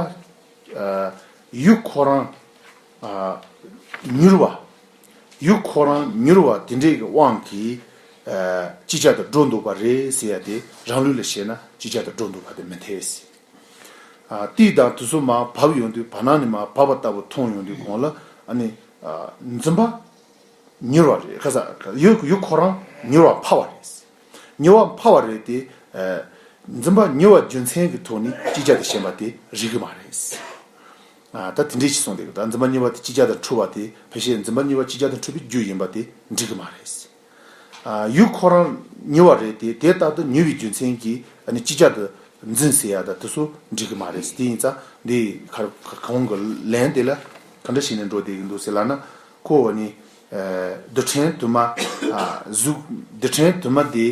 ཨ་ཡུལ་ཁོ་རང་ཨ་མྱུར་བ། ཡུལ་ཁོ་རང་མྱུར་བ་དེ་འདྲའི་གི་དབང་གིས་ཨ་ཅིག་ཅར་དུ་སྒྲོ་འདོགས་པ་རེད་ཟེར་ཡ་དེ་རང་ལུགས་ལ་བཤད་ན་ཅིག་ཅར་དུ་སྒྲོ་འདོགས་པ་དེ་མི་འཐད་ཟེར། ཨ་ཏི་དང་དུས་སུ་མར་བབས་ཡོང་དུས་བར་སྣང་ནས་མར་བབས་པ་ལྟ་བུ་མཐོང་ཡོང་དུས་གོང་ལ་ཨ་ནི་ཨ་འཛིན་པ་མྱུར་བ་རེད། ཁ་ས་ཡུལ་ཡུལ་ཁོ་རང་མྱུར་བ་འཕར་བ་རེད། མྱུར་བ་འཕར་བ་རེད་དེ། ཨ་འཛིན་པ་མྱུར་བ་རྒྱུ་མཚན་གྱི་ཐོག་ནས་ཅིག་ཅར་དུ་ཞེན་པ་དེ་རིགས་ཀྱི་མ་རེད། ཨ་ད་དེ་འདྲས་ཅིག་གསུངས་འདུག་ད་འཛིན་པ་མྱུར་བ་དེ་ཅིག་ཅར་དུ་འཁྲུལ་བ་དེ་ཕལ་ཆེར་འཛིན་པ་མྱུར་བ་ཅིག་ཅར་དུ་འཁྲུལ་པའི་རྒྱུ་ཡིན་པ་དེ་འགྲིག་གི་མ་རེད། ཨ་ཡུལ་ཁོ་རང་མྱུར་བ་རེད་དེ་དེ་ལྟར་དུ་མྱུར་བའི་རྒྱུ་མཚན་གྱིས་ཨ་ནི་ཅིག་ཅར་དུ་འཛིན་ཟེར་ཡ་ད་དེ་ཚོ་འགྲིག་གི་མ་རེད། དེ་ཡིན་ཙང་འདི་ག་གང་གི་ལན་དེ་ལ་ག་འདྲ་བྱས་ནས་འགྲོ་བསྡད་ཀྱི་འདུག་ཟེར་ལབ་ན་ཁོ་བ་ནི་ཨ་རྡུལ་ཕྲན་དུ་མ་ཨ་གཟུགས་རྡུལ་ཕྲན་དུ་མ་དེ་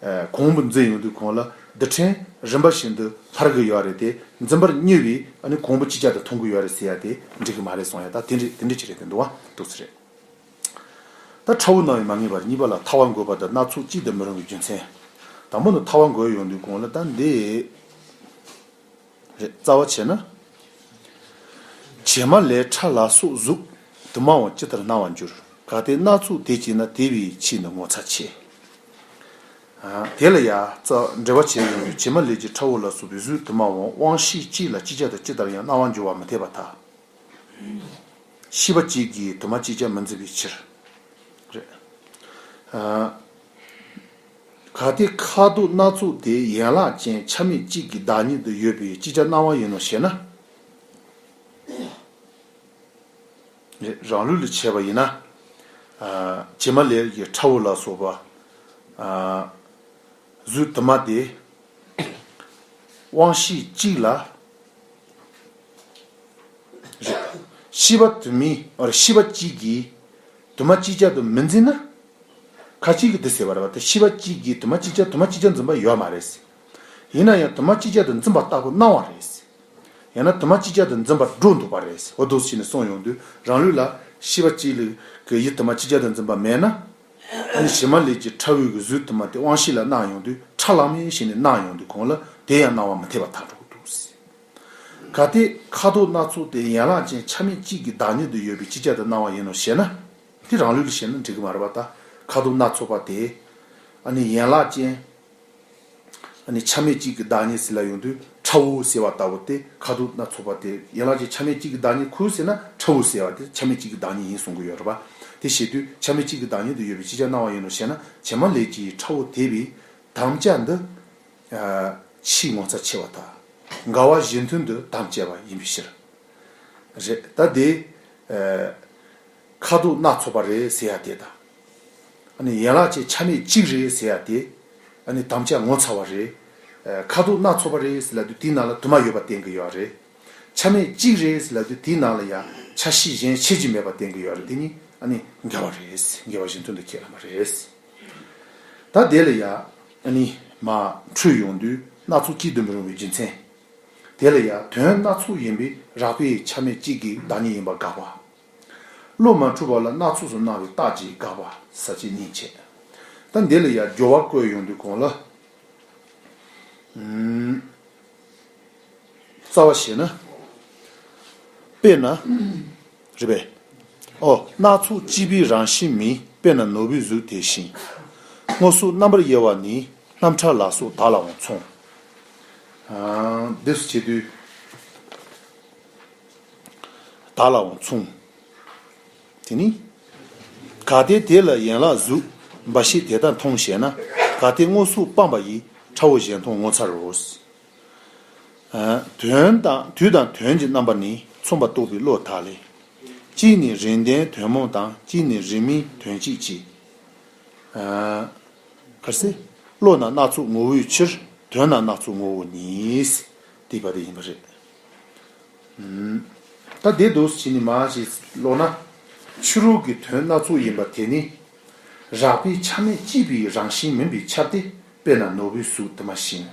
ཨ་གོང་བུ་འཛིན་ཡོང་དུས་གོང་ལ་ རྡུལ་ཕྲན་རིམ་པ་བཞིན་དུ་འཕར་གི་ཡོད་རེད་དེ། འཛིན་པར་ནུས་པའི་ཨ་ནི་གོང་བུ་གཅིག་ཆར་དུ་མཐོང་གི་ཡོད་རེད་ཟེར་ཡ་དེ་འགྲིག་གི་མ་རེད་གསུང་ཡ། ད་དེ་འདྲ་དེ་འདྲ་ཅིག་རེད་དེ་འདུག་བ། འདུག་སེ་རེད། ད་ཕྲ་བོ་སྣང་བས་མ་ངེས་པར་གཉིས་པ་ལ་ཐལ་བ་འགོད་པ་དང་སྣ་ཚོགས་གཅིག་ཏུ་མི་རུང་བའི་རྒྱུ་མཚན། དང་པོ་ནི་ཐལ་བ་འགོད་ཡོང་དུས་གོང་ལ་ད་འདི་རེད། རྩ་བ་བྱས་ན། བྱེ་མ་ལས་ཁྲ་ལ་སོགས་གཟུགས་དུ་མའང་ཇི་ལྟར་སྣང་བར་འགྱུར། གལ་ཏེ་སྣ་ཚོགས་དེ་བྱས་ན་དེ་བས་ཆེས་ནི་ངོ་མཚར་ཆེ། ཨ། དེ་ལ་ཡ་རྩ་འགྲེལ་པ་བྱས་ཡོང་དུས། བྱེ་མ་ལས་ཀྱི་ཁྲ་བོ་ལ་སོགས་པའི་གཟུགས་དུ་མའང་དབང་ཤེས་གཅིག་ལ་ཅིག་ཅར་དུ་ཇི་ལྟར་ཡང་སྣང་བར་འགྱུར་བ་མི་འཐད་པར་ཐལ། ཤེས་པ་གཅིག་གིས་དུ་མ་ཅིག་ཅར་མི་འཛིན་པའི་ཕྱིར། རེད། ཨ། གལ་ཏེ་ཁ་དོག་སྣ་ཚོགས་དེ་ཡན་ལག་ཅན་ཆ་མེད་གཅིག་གི་བདག་ཉིད་དུ་ཡོད་པས་ཅིག་ཅར་སྣང་བ་ཡིན་ནོ་ཞེ་ན། རེད། རང་ལུགས་ལ་བྱས་པ་ཡིན་ན། ཨ། བྱེ་མ་ལས་ཀྱི་ཁྲ་བོ་ལ་སོགས་པ། ཨ། གཟུགས་དུ་མ་དེ། དབང་ཤེས་གཅིག་ལ། རེད། ཤེས་པ་དུ་མའི། ཨ། ཤེས་པ་གཅིག་གིས་དུ་མ་ཅིག་ཅར་དུ་མི་འཛིན་ན། ཁ་ཅིག་གིས་འདི་ཟེར་བ་རེད་པ། དེ་ཤེས་པ་གཅིག་གིས་དུ་མ་ཅིག་ཅར་དུ་མ་ཅིག་ཅར་འཛིན་པ་ཡོད་མ་རེད། ཡིན་ན་ཡང་དུ་མ་ཅིག་ཅར་དུ་འཛིན་པ་ལྟ་བུ་སྣང་བ་རེད། ཡང་ན་དུ་མ་ཅིག་ཅར་དུ་འཛིན་པར་སྒྲོ་འདོགས་པ་རེད། འོ་འདུག་སེ་བྱས་ནས་གསུངས་ཡོང་དུས། རང་ལུགས་ལ་ཤེས་པ་གཅིག་ལ་གི་ཡུལ་དུ་མ་ཅིག་ཅར་དུ་འཛིན་པ་མེད་ན། ཨ་ནི་བྱེ་མ་ལས་ཀྱི་ཁྲ་བོའི་གི་གཟུགས་དུ་མ་དེ་དབང་ཤེས་ལ་སྣང་ཡོང་དུས། ཁྲ་ལམ་མེ་བྱས་ནས་སྣང་ཡོང་དུས་གོང་ལ་དེ་ཡང་སྣང་བ་མི་འཐད་པར་ཐལ་འགྲོ་གི་འདུག་ཟེར། གལ་ཏེ་ཁ་དོག་སྣ་ཚོགས་དེ་ཡན་ལག་ཅན་ཆ་མེད་གཅིག་གི་བདག་ཉིད་དུ་ཡོད་པས་ཅིག་ཅར་དུ་སྣང་བ་ཡིན་ནོ་ཞེ་ན། དེ་རང་ལུགས་ལ་བཤད་ན་འགྲིག་གི་མ་རེད་པ། ད་ཁ་དོག་སྣ་ཚོགས་པ་དེ་ཨ་ནི་ཡན་ལག་ཅན། ཨ་ནི་ཆ་མེད་གཅིག་གི་བདག་ཉིད་ཟེར་ལ་ཡོང་དུས། ཁྲ་བོ་ཟེར་བ་ལྟ་བུ་དེ། ཁ་དོག་སྣ་ཚོགས་པ་དེ་ཡན་ལག་ཅན་ཆ་མེད་གཅིག་གི་བདག་ཉིད་ཁོ་ཟེར་ན། ཁྲ་བོ་ཟེར་བ་དེ་ཆ་མེད་གཅིག་གི་བདག་ཉིད་ཡིན་གསུང་གི་ཡོད་རེད་པ། དེ་བྱེད་དུས་ཆ་མེད་གཅིག་གི་བདག་ཉིད་དུ་ཡོད་པས་ཅིག་ཅར་སྣང་བ་ཡིན་ནོ་ཞེ་ན། བྱེ་མ་ལས་ཀྱི་ཁྲ་བོ་དེ་བས་དམ་བཅའ་འདི། ཨ། ཆེས་ངོ་མཚར་ཆེ་བར་ཐལ། འགལ་བ་གཞི་མཐུན་དུ་དམ་བཅས་པ་ཡིན་པའི་ཕྱིར། རེད། ད་དེ། ཨ། ཁ་དོག་སྣ་ཚོགས་པ་རེད་ཟེར་ཡ་དེ་དང་། ཨ་ནི་ཡན་ལག་ཅན་ཆ་མེད་གཅིག་རེད་ཟེར་ཡ་དེ། ཨ་ནི་དམ་བཅའ་ངོ་མཚར་བ་རེད། ཨ། ཁ་དོག་སྣ་ཚོགས་པ་རེད་ཟེར་ལབ་དུས་དེའི་ནང་ལ་དུ་མ་ཡོད་པ་བསྟན་གྱི་ཡོད་རེད། ཆ་མེད་གཅིག་རེད་ཟེར་ལབ་དུས་དེའི་ནང་ལ་ཡང་ཆ་ཤས་གཞན་ཕྱེ་རྒྱུ་མེད་པ་བསྟན་གྱི་ཡོད་རེད། དེ་གཉིས་ཨ་ནི་འགལ་བ་རེད། འགལ་བ་གཞི་མཐུན་དུ་ཁས་བླངས་པ་རེད། ད་དེ་ལ་ཡང་ཨ་ནི་མར་འཁྲུལ་ཡོང་དུས། སྣ་ཚོགས་གཅིག་ཏུ་མི་རུང་བའི་རྒྱུ་མཚན། དེ་ལ་ཡང་དོན་སྣ་ཚོགས་ཡིན་པས་རགས་པས་ཆ་མེད་གཅིག་གི་བདག་ཉིད་ཡིན་པ་དགག་པ། བློ་མ་འཁྲུལ་བ་ལ་སྣ་ཚོགས་སུ་སྣང་བའི་རྟགས་ཀྱིས་དགག་པ་ཟེར་བྱས་གཉིས་བྱས། ད་འདི་ལ་ཡང་སྦྱོར་བ་བཀོད་ཡོང་དུས་གོང་ལ། ཨུམ། རྩ་བ་བྱས་ན། དཔེར་ན། རེད་པས། ཨོ། སྣ་ཚོགས་གཅིག་པའི་རང་བཞིན་མིན། དཔེར་ན་ནོར་བུའི་གཟུགས་དེ་བཞིན། སྔོ་སོགས་རྣམ་པར་དབྱེ་བ་ནི། སྣམ་ཁྲ་ལ་སོགས་དག་ལའང་མཚུངས། ཨ། འདི་ཚོ་བྱེད་དུས། དག་ལའང་མཚུངས། དེ་ནི། གལ་ཏེ་དེ་ལ་ཡན་ལག་གཟུགས་འབའ་ཞིག་དེ་ལྟར་མཐོང་ཞེ་ན། གལ་ཏེ་སྔོ་སོགས་སྤངས་པ་ཡིས། ཁྲ་བོ་གཞན་མཐོང་ངོ་མཚར་རོ། ཨ། དོན་དང་དུས་དང་དོན་གྱི་རྣམ་པ་ནི་མཚུངས་པ་རྟོགས་པའི་བློ་དག་ལས། གཅིག་ནི་རིགས་ལྡན་དོན་སྨོན་དང་། གཅིག་ནི་རིགས་མིན་དོན་གཅིག་ཅེས། ཨ། ག་རེ་ཟེར། བློ་རྣམས་སྣ་ཚོགས་ངོ་བོའི་ཕྱིར། དོན་རྣམས་སྣ་ཚོགས་ངོ་བོ་ཉིད། དེ་བ་དེ་ཡིན་པ་རེད། ཨུམ། ད་དེ་འདུག་སེ་བྱས་ནས་མར་ཞིག་ཀློག་ན། ཕྱི་རོལ་གྱི་དོན་སྣ་ཚོགས་ཡིན་པ་དེ་ནི། རགས་པས་ཆ་མེད་གཅིག་པའི་རང་བཞིན་མིན་པས་ཁྱབ་སྟེ། དཔེར་ན་ནོར་བུའི་གཟུགས་དུ་མ་བཞིན།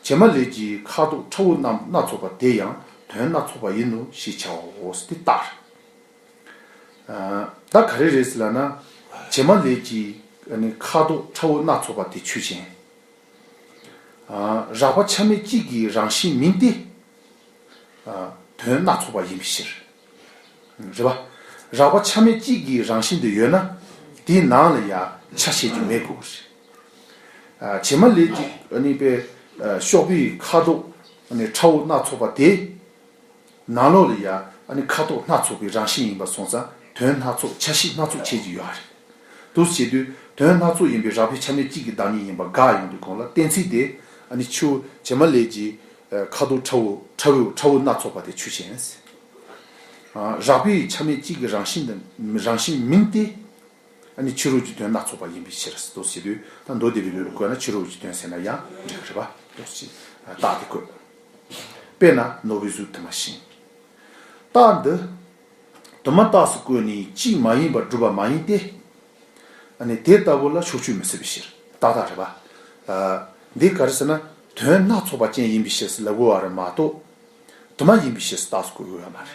བྱེ་མ་ལས་ཀྱི་ཁ་དོག་ཁྲ་བོ་རྣམས་སྣ་ཚོགས་པ་དེ་ཡང་དོན་སྣ་ཚོགས་པ་ཡིན་ནོ་ཞེས་བྱའོ། དེ་ལྟར། ཨ། ད་ག་རེ་རེད་ཟེར་ལབ་ན། བྱེ་མ་ལས་ཀྱི་ཨ་ནི་ཁ་དོག་ཁྲ་བོ་སྣ་ཚོགས་པ་དེ་ཆོས་ཅན། ཨ། རགས་པ་ཆ་མེད་གཅིག་གི་རང་བཞིན་མིན་ཏེ། ཨ། དོན་སྣ་ཚོགས་པ་ཡིན་པའི་ཕྱིར། རེད་པ། རགས་པ་ཆ་མེད་གཅིག་གི་རང་བཞིན་དུ་ཡོད་ན། དེའི་ནང་ལ་ཡང་ཆ་ཤས་ཀྱི་མེད་དགོས་པ་རེད། ཨ། བྱེ་མ་ལས་ཀྱི་ཨ་ནི་པའི། ཨ། གཤོག་པའི་ཁ་དོག་ཨ་ནི་ཁྲ་བོ་སྣ་ཚོགས་པ་དེ། ནང་ལོགས་ལ་ཡང་ཨ་ནི་ཁ་དོག་སྣ་ཚོགས་པའི་རང་བཞིན་ཡིན་པ་སོང་ཙང་། དོན་སྣ་ཚོགས་ཆ་ཤས་སྣ་ཚོགས་ཕྱེ་རྒྱུ་ཡོད་རེད། འདུག་སེ་བྱེད་དུས་དོན་སྣ་ཚོགས་ཡིན་པས་རགས་པས་ཆ་མེད་གཅིག་གི་བདག་ཉིད་ཡིན་པ་དགག་ཡོང་དུས་གོང་ལ་གཏན་ཚིགས་དེ། ཨ་ནི་ཆུ་བྱེ་མ་ལས་ཀྱི་ཁ་དོག་ཁྲ་བོ་ཁྲ་བོ་ཁྲ་བོ་སྣ་ཚོགས་པ་དེ་ཆོས་ཅན། ཨ། རགས་པས་ཆ་མེད་གཅིག་གི་རང་བཞིན་དུ་རང་བཞིན་མིན་ཏེ། ཨ་ནི་ཕྱི་རོལ་གྱི་དོན་སྣ་ཚོགས་པ་ཡིན་པའི་ཕྱིར། འདུག་སེ་བྱེད་དུས་ད་མདོ་སྡེ་པའི་ལུགས་ལ་བཀོད་ན་ཕྱི་རོལ་གྱི་དོན་ཟེར་ན་ཡང་འགྲིག་གི་རེད་པ། འདུག་སེ་བྱས་རྟགས་དེ་བཀོད། དཔེར་ན་ནོར་བུའི་གཟུགས་དུ་མ་བཞིན། རྟགས་འདི་དུ་མ་རྟགས་སུ་བཀོད་ནས་གཅིག་མ་ཡིན་པར་སྒྲུབ་པ་མ་ཡིན་ཏེ། ཨ་ནི་དེ་ལྟ་བུ་ལ་ཕྱོགས་ཆོས་མི་སྲིད་པའི་ཕྱིར། ཏག་ཏག་རེད་པ། ཨ། འདི་ག་རེ་ཟེར་ན། དོན་སྣ་ཚོགས་པ་ཅན་ཡིན་པའི་ཕྱིར་ཟེར་ལབ་དགོས་པ་རེད་མ་གཏོགས། དུ་མ་ཡིན་པའི་ཕྱིར་རྟགས་སུ་བཀོད་དགོས་ཡོད་མ་རེད།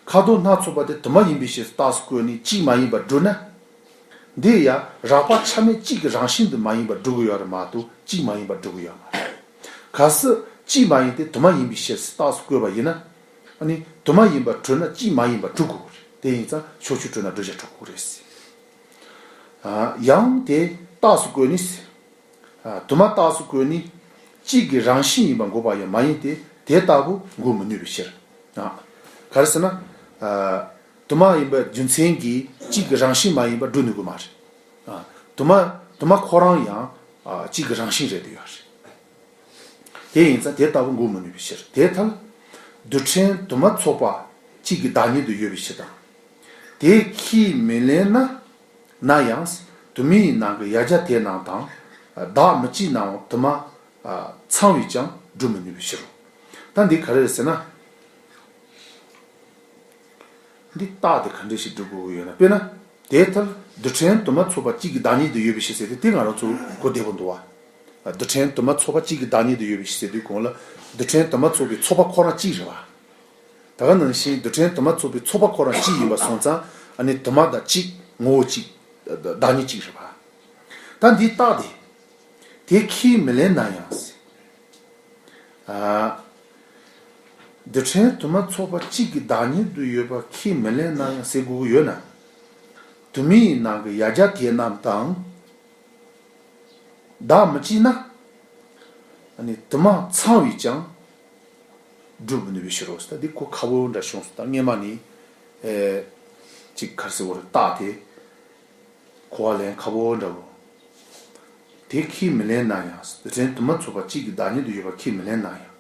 ཁ་དོག་སྣ་ཚོགས་པ་དེ་དུ་མ་ཡིན་པའི་ཕྱིར་རྟགས་སུ་བཀོད་ནས་གཅིག་མ་ཡིན་པར་སྒྲུབ་ན། འདི་ཡང་རགས་པ་ཆ་མེད་གཅིག་གི་རང་བཞིན་དུ་མ་ཡིན་པར་སྒྲུབ་དགོས་ཡོད་རེད་མ་གཏོགས་གཅིག་མ་ཡིན་པར་སྒྲུབ་དགོས་ཡོད་མ་རེད། གལ་སྲིད་གཅིག་མ་ཡིན་ཏེ་དུ་མ་ཡིན་པའི་ཕྱིར་རྟགས་སུ་བཀོད་པ་ཡིན་ན། ཨ་ནི་དུ་མ་ཡིན་པར་གྲུབ་ན་གཅིག་མ་ཡིན་པར་གྲུབ་དགོས་རེད། དེ་ཡིན་ཙང་ཕྱོགས་ཆོས་གྲུབ་ན་བསྒྲུབ་བྱ་གྲུབ་དགོས་རེད། ཡང་དེ་རྟགས་སུ་བཀོད་ནས། དུ་མ་རྟགས་སུ་བཀོད་ནས་གཅིག་གི་རང་བཞིན་ཡིན་པ་འགོག་པ་ཡང་མ་ཡིན་ཏེ་དེ་ལྟ་བུ་འགོག་མི་ནུས་པའི་ཕྱིར། ག་རེ་ཟེར་ན། དུ་མ་ཡིན་པའི་རྒྱུ་མཚན་གྱིས་གཅིག་གི་རང་བཞིན་མ་ཡིན་པ་སྒྲུབ་ནུས་ཀྱི་མ་རེད། དུ་མ་དུ་མ་ཁོ་རང་ཡང་གཅིག་གི་རང་བཞིན་རེད་དེ་ཡོད་རེད། དེ་ཡིན་ཙང་དེ་ལྟ་བུ་འགོག་མི་ནུས་པའི་ཕྱིར། དེ་ལྟར་རྡུལ་ཕྲན་དུ་མ་ཚོགས་པ་གཅིག་གི་བདག་ཉིད་དུ་ཡོད་པའི་ཕྱིར་དང་། དེ་ཁས་མི་ལེན་ན། ན་ཡང་། དུ་མའི་ནང་གི་ཡ་གྱལ་དེ་རྣམས་དང་། བདག་མི་གཅིག་ནའང་དུ་མ་ཚང་བས་ཀྱང་སྒྲུབ་མི་ནུས་པའི་ཕྱིར་རོ། ད་འདི་ག་རེ་རེད་ཟེར་ན། འདི་རྟགས་དེ་ག་འདྲ་ཞིག་སྒྲུབ་དགོས་ཀྱི་ཡོད་ན། དཔེར་ན། དེ་ལྟར་རྡུལ་ཕྲན་དུ་མ་ཚོགས་པ་གཅིག་གི་བདག་ཉིད་དུ་ཡོད་པའི་ཕྱིར་ཟེར་དུས་དེ་ང་རང་ཚོ་གོ་བདེ་པོ་འདུག་བ། རྡུལ་ཕྲན་དུ་མ་ཚོགས་པ་གཅིག་གི་བདག་ཉིད་དུ་ཡོད་པའི་ཕྱིར་ཟེར་དུས་གོང་ལ་རྡུལ་ཕྲན་དུ་མ་ཚོགས་པའི་ཚོགས་པ་ཁོ་རང་གཅིག་རེད་བ། ད་ག་ནང་བཞིན་རྡུལ་ཕྲན་དུ་མ་ཚོགས་པའི་ཚོགས་པ་ཁོ་རང་གཅིག་ཡིན་པ་སོང་ཙང་ཨ་ནི་དུ་མ་དང་གཅིག་ངོ་བོ་གཅིག་བདག་ཉིད་གཅིག་རེད་བ། ད་འདིའི་རྟགས་དེ། དེ་ཁས་མི་ལེན་ན་ཡང་ཟེར། ཨ། རྡུལ་ཕྲན་དུ་མ་ཚོགས་པ་གཅིག་གི་བདག་ཉིད་དུ་ཡོད་པ་ཁས་མི་ལེན་ན་ཡང་ཟེར་དགོས་ཀྱི་ཡོད་ན། དུ་མའི་ནང་གི་ཡ་གྱལ་དེ་རྣམས་དང་། བདག་མི་གཅིག་ན། ཨ་ནི་དུ་མ་ཚང་བས་ཀྱང་། སྒྲུབ་མི་ནུས་པའི་ཕྱིར་རོ་ཟེར། ད་འདི་གོ་ཁག་པོ་འདྲ་བྱུང་སོང་། ད་སྔས་མ་ནི། ཨེ། གཅིག་ག་རེ་ཟེར་དགོས་རེད། རྟགས་དེ། གོ་བ་ལེན་ཁག་པོ་འདྲ་བོ། དེ་ཁས་མི་ལེན་ན་ཡང་། རྡུལ་ཕྲན་དུ་མ་ཚོགས་པ་གཅིག་གི་བདག་ཉིད་དུ་ཡོད་པ་ཁས་མི་ལེན་ན་ཡང་།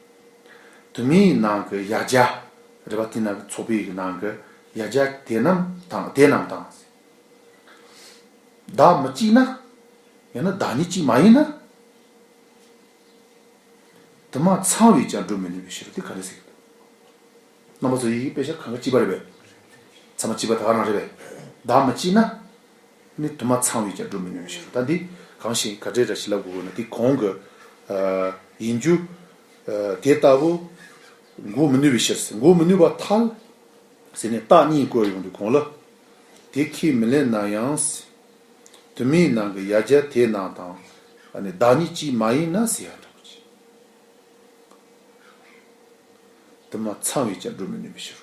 དུ་མའི་ནང་གི་ཡ་གྱལ། རེད་བ། དེ་ནང་གི་ཚོགས་པའི་གི་ནང་གི་ཡ་གྱལ་དེ་རྣམས་དང་དེ་རྣམས་དང་། བདག་མི་གཅིག་ན། ཡང་ན་བདག་ཉིད་གཅིག་མ་ཡིན་ན། དུ་མ་ཚང་བས་ཀྱང་སྒྲུབ་མི་ནུས་པའི་ཕྱིར་དེ་ག་རེ་ཟེར་གྱི་འདུག་རྣམ་པ་ཚོ་ཡི་གེ་དཔེ་ཆ་གང་ག་གཅིག་པ་རེད་པས། ཚང་མ་གཅིག་པ་ད་ག་རང་རེད་པས། བདག་མི་གཅིག་ན། ནི་དུ་མ་ཚང་བས་ཀྱང་སྒྲུབ་མི་ནུས་པའི་ཕྱིར། ད་འདི་གང་ཞིག་ག་འདྲས་འདྲ་ཞིག་ལབ་དགོས་ན་དེ་གོང་གི། ཡིན་རྒྱུ། དེ་ལྟ་བུ། འགོག་མི་ནུས་པའི་ཕྱིར་ཟེར། འགོག་མི་ནུས་པར་ཐལ། ཟེར་ནས་རྟགས་གཉིས་བཀོད་ཡོང་དུས་གོང་ལ། དེ་ཁས་མི་ལེན་ན་ཡང་། དུ་མའི་ནང་གི་ཡ་གྱལ་དེ་རྣམས་དང་། ཨ་ནི་བདག་ཉིད་གཅིག་མ་ཡིན་ན་ཟེར་ཡ་འདྲ་བོ་ཅིག་དུ་མ་ཚང་བས་ཀྱང་སྒྲུབ་མི་ནུས་པའི་ཕྱིར་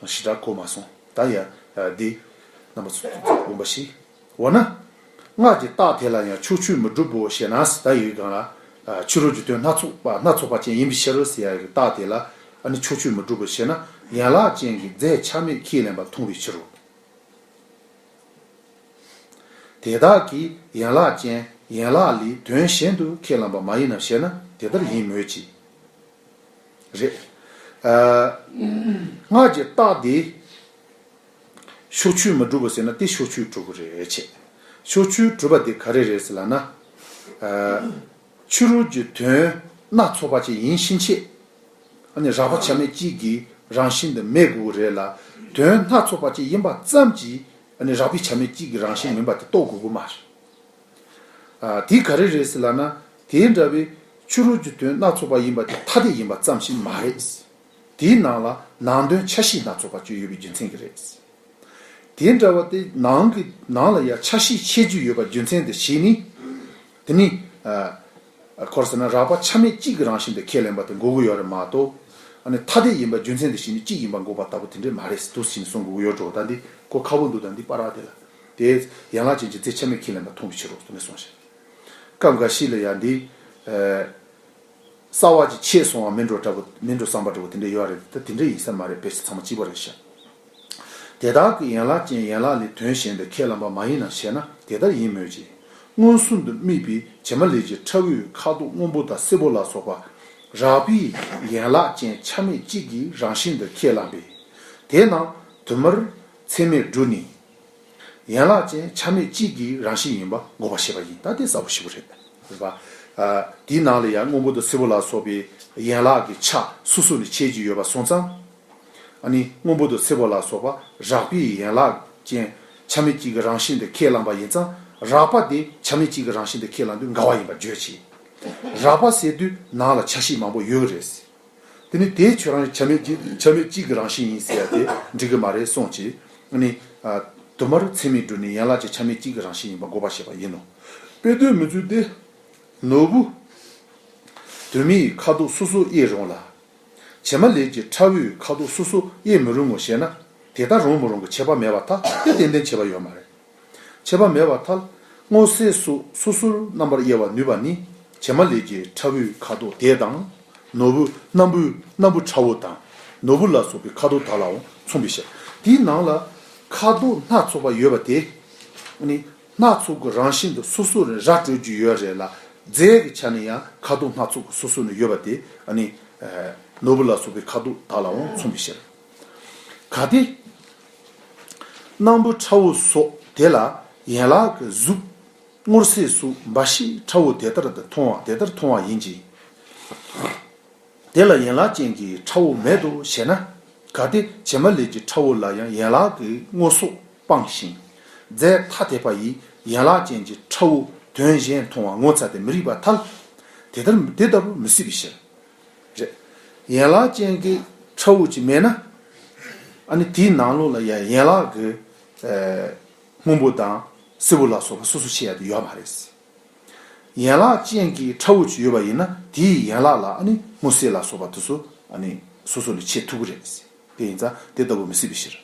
རོ། ཞེ་དྲག་གོ་མ་སོང་། ད་ཡ། འདི། རྣམ་པ་ཚོ་དགོངས་པ་བཞེས། འོ་ན། སྔགས་ཀྱི་རྟགས་དེ་ལ་ཡང་ཕྱོགས་ཆོས་མི་འགྲུབ་བོ་ཞེ་ན་ཟེར། ད་ཡི་གེ་སྒང་ལ། ཕྱི་རོལ་གྱི་དོན་སྣ་ཚོགས་པ་སྣ་ཚོགས་པ་ཅན་ཡིན་པའི་ཕྱིར་ཟེར་ཡ་གི་རྟགས་དེ་ལ་ཨ་ནི་ཕྱོགས་ཆོས་མི་འགྲུབ་བོ་ཞེ་ན། ཡན་ལག་ཅན་གྱི་རྫས་ཆ་མེད་ཁས་ལེན་པ་མཐོང་བའི་ཕྱིར་རོ། དེ་དག་གིས་ཡན་ལག་ཅན་ཡན་ལག་ལས་དོན་གཞན་དུ་ཁས་བླངས་པ་མ་ཡིན་ནམ་ཞེ་ན། དེ་ལྟར་ཡིན་མོད་ཀྱི། རེད། ཨ། སྔགས་ཀྱི་རྟགས་དེ་ཕྱོགས་ཆོས་མི་འགྲུབ་པ་ཟེར་ན་དེ་ཕྱོགས་ཆོས་གྲུབ་ཀྱི་རེད་ཅེས། ཕྱོགས་ཆོས་གྲུབ་པ་དེ་ག་རེ་རེད་ཟེར་ལབ་ན། ཨ། ཕྱི་རོལ་གྱི་དོན་སྣ་ཚོགས་པ་ཅིག་ཡིན་ཕྱིན་ཆད། ཨ་ནི་རགས་པ་ཆ་མེད་གཅིག་གི་རང་བཞིན་དུ་མེད་དགོས་ཀྱི་རེད་ལ། དོན་སྣ་ཚོགས་པ་ཅིག་ཡིན་པ་ཙམ་གྱིས་ཨ་ནི་རགས་པའི་ཆ་མེད་གཅིག་གི་རང་བཞིན་མིན་པ་དེ་རྟོགས་དགོས་ཀྱི་མ་རེད། ཨ། དེ་ག་རེ་རེད་ཟེར་ལབ་ན། དེ་འདྲ་བའི་ཕྱི་རོལ་གྱི་དོན་སྣ་ཚོགས་པ་ཡིན་པ་དེ་ཐ་དད་ཡིན་པ་ཙམ་ཞིག་མ་རེད། དེའི་ནང་ལ་ནང་དོན་ཆ་ཤས་སྣ་ཚོགས་པ་ཅིག་ཡོད་པའི་རྒྱུ་མཚན་གྱིས་རེད། དེ་འདྲ་བ་དེ་ནང་གི་ནང་ལ་ཡང་ཆ་ཤས་ཕྱེ་རྒྱུ་ཡོད་པ་རྒྱུ་མཚན་དེ་ཤེས་ནས། དེ་ནི། ཨ། ཁོ་ར་ཟེར་ན་རགས་པ་ཆ་མེད་གཅིག་གི་རང་བཞིན་དུ་ཁས་ལེན་པ་དེ་འགོག་གི་ཡོད་རེད་མ་གཏོགས། ཨ་ནི་ཐ་དད་ཡིན་པ་རྒྱུ་མཚན་དེ་ཤེས་ནས་གཅིག་ཡིན་པ་འགོག་པ་ལྟ་བུ་དེ་འདྲས་མ་རེད་འདུག་ཟེར་ནས་གསུང་དགོས་ཀྱི་ཡོད་འགྲོ། ད་འདི་གོ་ཁག་པོ་འདུག་ད་འདི་པར་དེ་ལ། དེ་ཡན་ལག་ཅན་གྱི་རྫས་ཆ་མེད་ཁས་ལེན་པ་མཐོང་བའི་ཕྱིར་རོ་དེ་ནས་གསུངས་ཤིང་། སྐབས་འགའ་ཞིག་ལ་ཡང་འདི། ཨ། གསལ་བ་ཅིག་ཆད་སོང་བ་མིན་འགྲོ་འདྲ་པོ་མིན་འགྲོ་བསམ་པ་འདྲ་པོ་དེ་འདྲ་ཡོད་རེད། ད་དེ་འདྲ་ཡིན་ས་མ་རེད། དཔེ་ཆ་ཚང་མ་གཅིག་པ་རེད་ཤག་དེ་དག་གིས་ཡན་ལག་ཅན་ཡན་ལག་ལས་དོན་གཞན་དུ་ཁས་བླངས་པ་མ་ཡིན་ནམ་ཞེ་ན། དེ་ལྟར་ཡིན་མོད་ཀྱི། མངོན་སུམ་དུ་དམིགས་པའི་བྱེ་མ་ལེབ་ཀྱི་ཁྲ་བོའི་ཁ་དོག་སྔོན་པོ་དང་སེར་པོ་ལ་སོགས་པ། རགས་པའི་ཡན་ལག་ཅན་ཆ་མེད་གཅིག་གི་རང་བཞིན་དུ་ཁས་བླངས་པས། དེ་རྣམས་དུ་མར་ཚད་མས་བསྒྲུབས་ནས། ཡན་ལག་ཅན་ཆ་མེད་གཅིག་གི་རང་བཞིན་ཡིན་པ་འགོག་པར་བྱེད་པ་ཡིན། ད་དེ་གསལ་པོ་ཞེ་པོ་རེད། རེད་པ། ཨ། དེའི་ནང་ལ་ཡང་སྔོན་པོ་དང་སེར་པོ་ལ་སོགས་པའི་ཡན་ལག་གི་ཆ་སོ་སོ་ནས་ཕྱེ་རྒྱུ་ཡོད་པ་སོང་ཙང་། ཨ་ནི་སྔོན་པོ་དང་སེར་པོ་ལ་སོགས་པ་རགས་པའི་ཡན་ལག་ཅན་ ཆ་མེད་གཅིག་གི་རང་བཞིན་དུ་ཁས་བླངས་པ་ཡིན་ཙང་། རགས་པ་དེ་ཆ་མེད་གཅིག་གི་རང་བཞིན་དུ་ཁས་བླངས་དུས་འགལ་བ་ཡིན་པར་བརྗོད་ཅིང་། རགས་པ་ཟེར་དུས་ནང་ལ་ཆ་ཤས་མང་པོ་ཡོད་རེད། དེ་ནི་དེ་ཁྱོད་རང་ཆ་མེད་གཅིག་ཆ་མེད་གཅིག་གི་རང་བཞིན་ཡིན་ཟེར་ཡ་དེ་འགྲིག་གི་མ་རེད་གསུངས་ཅིང་། ཨ་ནི། ཨ། དུ་མར་ཚད་མས་བསྒྲུབས་ནས་ཡན་ལག་གཅིག་ཆ་མེད་གཅིག་གི་རང་བཞིན་ཡིན་པ་འགོག་པར་བྱེད་པ་ཡིན་ནོ། དཔེ་དོན་མི་འཛོལ་ཏེ། ནོར་བུ་དུ་མའི་ཁ་དོག་སོ་སོར་དབྱེ་རུང་ལ། བྱེ་མ་ལེབ་ཀྱི་ཁྲ་བོའི་ཁ་དོག་སོ་སོར་དབྱེ་མི་རུང་ངོ་ཞེ་ན། དེ་ལྟར་རུང་མི་རུང་གི་ཁྱད་པར་མེད་པར་ཐལ། དེ་ཏན་ཏན་ཁྱད་པར་ཡོད་མ་རེད། ཁྱད་པར་མེད་པར་ཐལ། སྔོ་སེར་སོགས་སོ་སོར་རྣམ་པར་དབྱེ་བར་ནུས་པ་ནི། བྱེ་མ་ལེབ་ཀྱི་ཁྲ་བོའི་ཁ་དོག་དེ་དང་། ནོར་བུ་སྣམ་བུ་སྣམ་བུ་ཁྲ་བོ་དང་། ནོར་བུ་ལ་སོགས་པའི་ཁ་དོག་དག་ལའང་མཚུངས་པའི་ཕྱིར། དེའི་ནང་ལ་ཁ་དོག་སྣ་ཚོགས་པ་ཡོད་པ་དེ། ནི། སྣ་ཚོགས་ཀྱི་རང་བཞིན་དུ་སོ་སོར་ར་སྤྲོད་རྒྱུ་ཡོད་རེད་ལ། རྫས་ཀྱི་ཆ་ནས་ཡང་ཁ་དོག་སྣ་ཚོགས་ཀྱི་སོ་སོ་ནས་ཡོད་པ་དེ། ཨ་ནི། ཨ། ནོར་བུ་ལ་སོགས་པའི་ཁ་དོག་དག་ལའང་མཚུངས་པའི་ཕྱིར། གལ་ཏེ། སྣམ་བུ་ཁྲ་བོ་སོགས་དེ་ལ་ཡན་ལག་གི་གཟུགས་སྔོ་སེར་སོགས་འབའ་ཞིག་ཁྲ་བོ་དེ་ལྟར་དུ་མཐོང་བ་དེ་ལྟར་མཐོང་བ་ཡིན་གྱི། དེ་ལ་ཡན་ལག་ཅན་གྱི་ཁྲ་བོ་མེད་དོ་ཞེ་ན། གལ་ཏེ་བྱེ་མ་ལེབ་ཀྱི་ཁྲ་བོ་ལ་ཡང་ཡན་ལག་གི་སྔོ་སོགས་སྤངས་ཤིང་། རྫས་ཐ་དད་པ་ཡིས་ཡན་ལག་ཅན་གྱི་ཁྲ་བོ་དོན་གཞན་མཐོང་བ་ངོ་ཚ་སྟེ་མི་རིགས་པར་ཐལ། དེ་ལྟར་དེ་ལྟ་བུ་མི་སྲིད་པའི་ཕྱིར། རེད། ཡན་ལག་ཅན་གྱི་ཁྲ་བོ་ཅིག་མེད་ན། ཨ་ནི་དེའི་ནང་ལོགས་ལ་ཡང་ཡན་ལག་གི། ཨ། སྔོན་པོ་དང་སེར་པོ་ལ་སོགས་པ་སོ་སོ་ཕྱེ་ཡ་དེ་ཡོད་མ་རེད། ཡན་ལག་ཅན་གྱི་ཁྲ་བོ་ཅིག་ཡོད་པ་ཡིན་ན། དེའི་ཡན་ལག་ལ་ཨ་ནི་སྔོ་སེར་ལ་སོགས་པ་དེ་ཚོ་ཨ་ནི་སོ་སོ་ལས་ཕྱེ་ཐུབ་ཀྱི་རེད། དེ་ཡིན་ཙང་དེ་ལྟ་བུ་མི་སྲིད་པའི་ཕྱིར།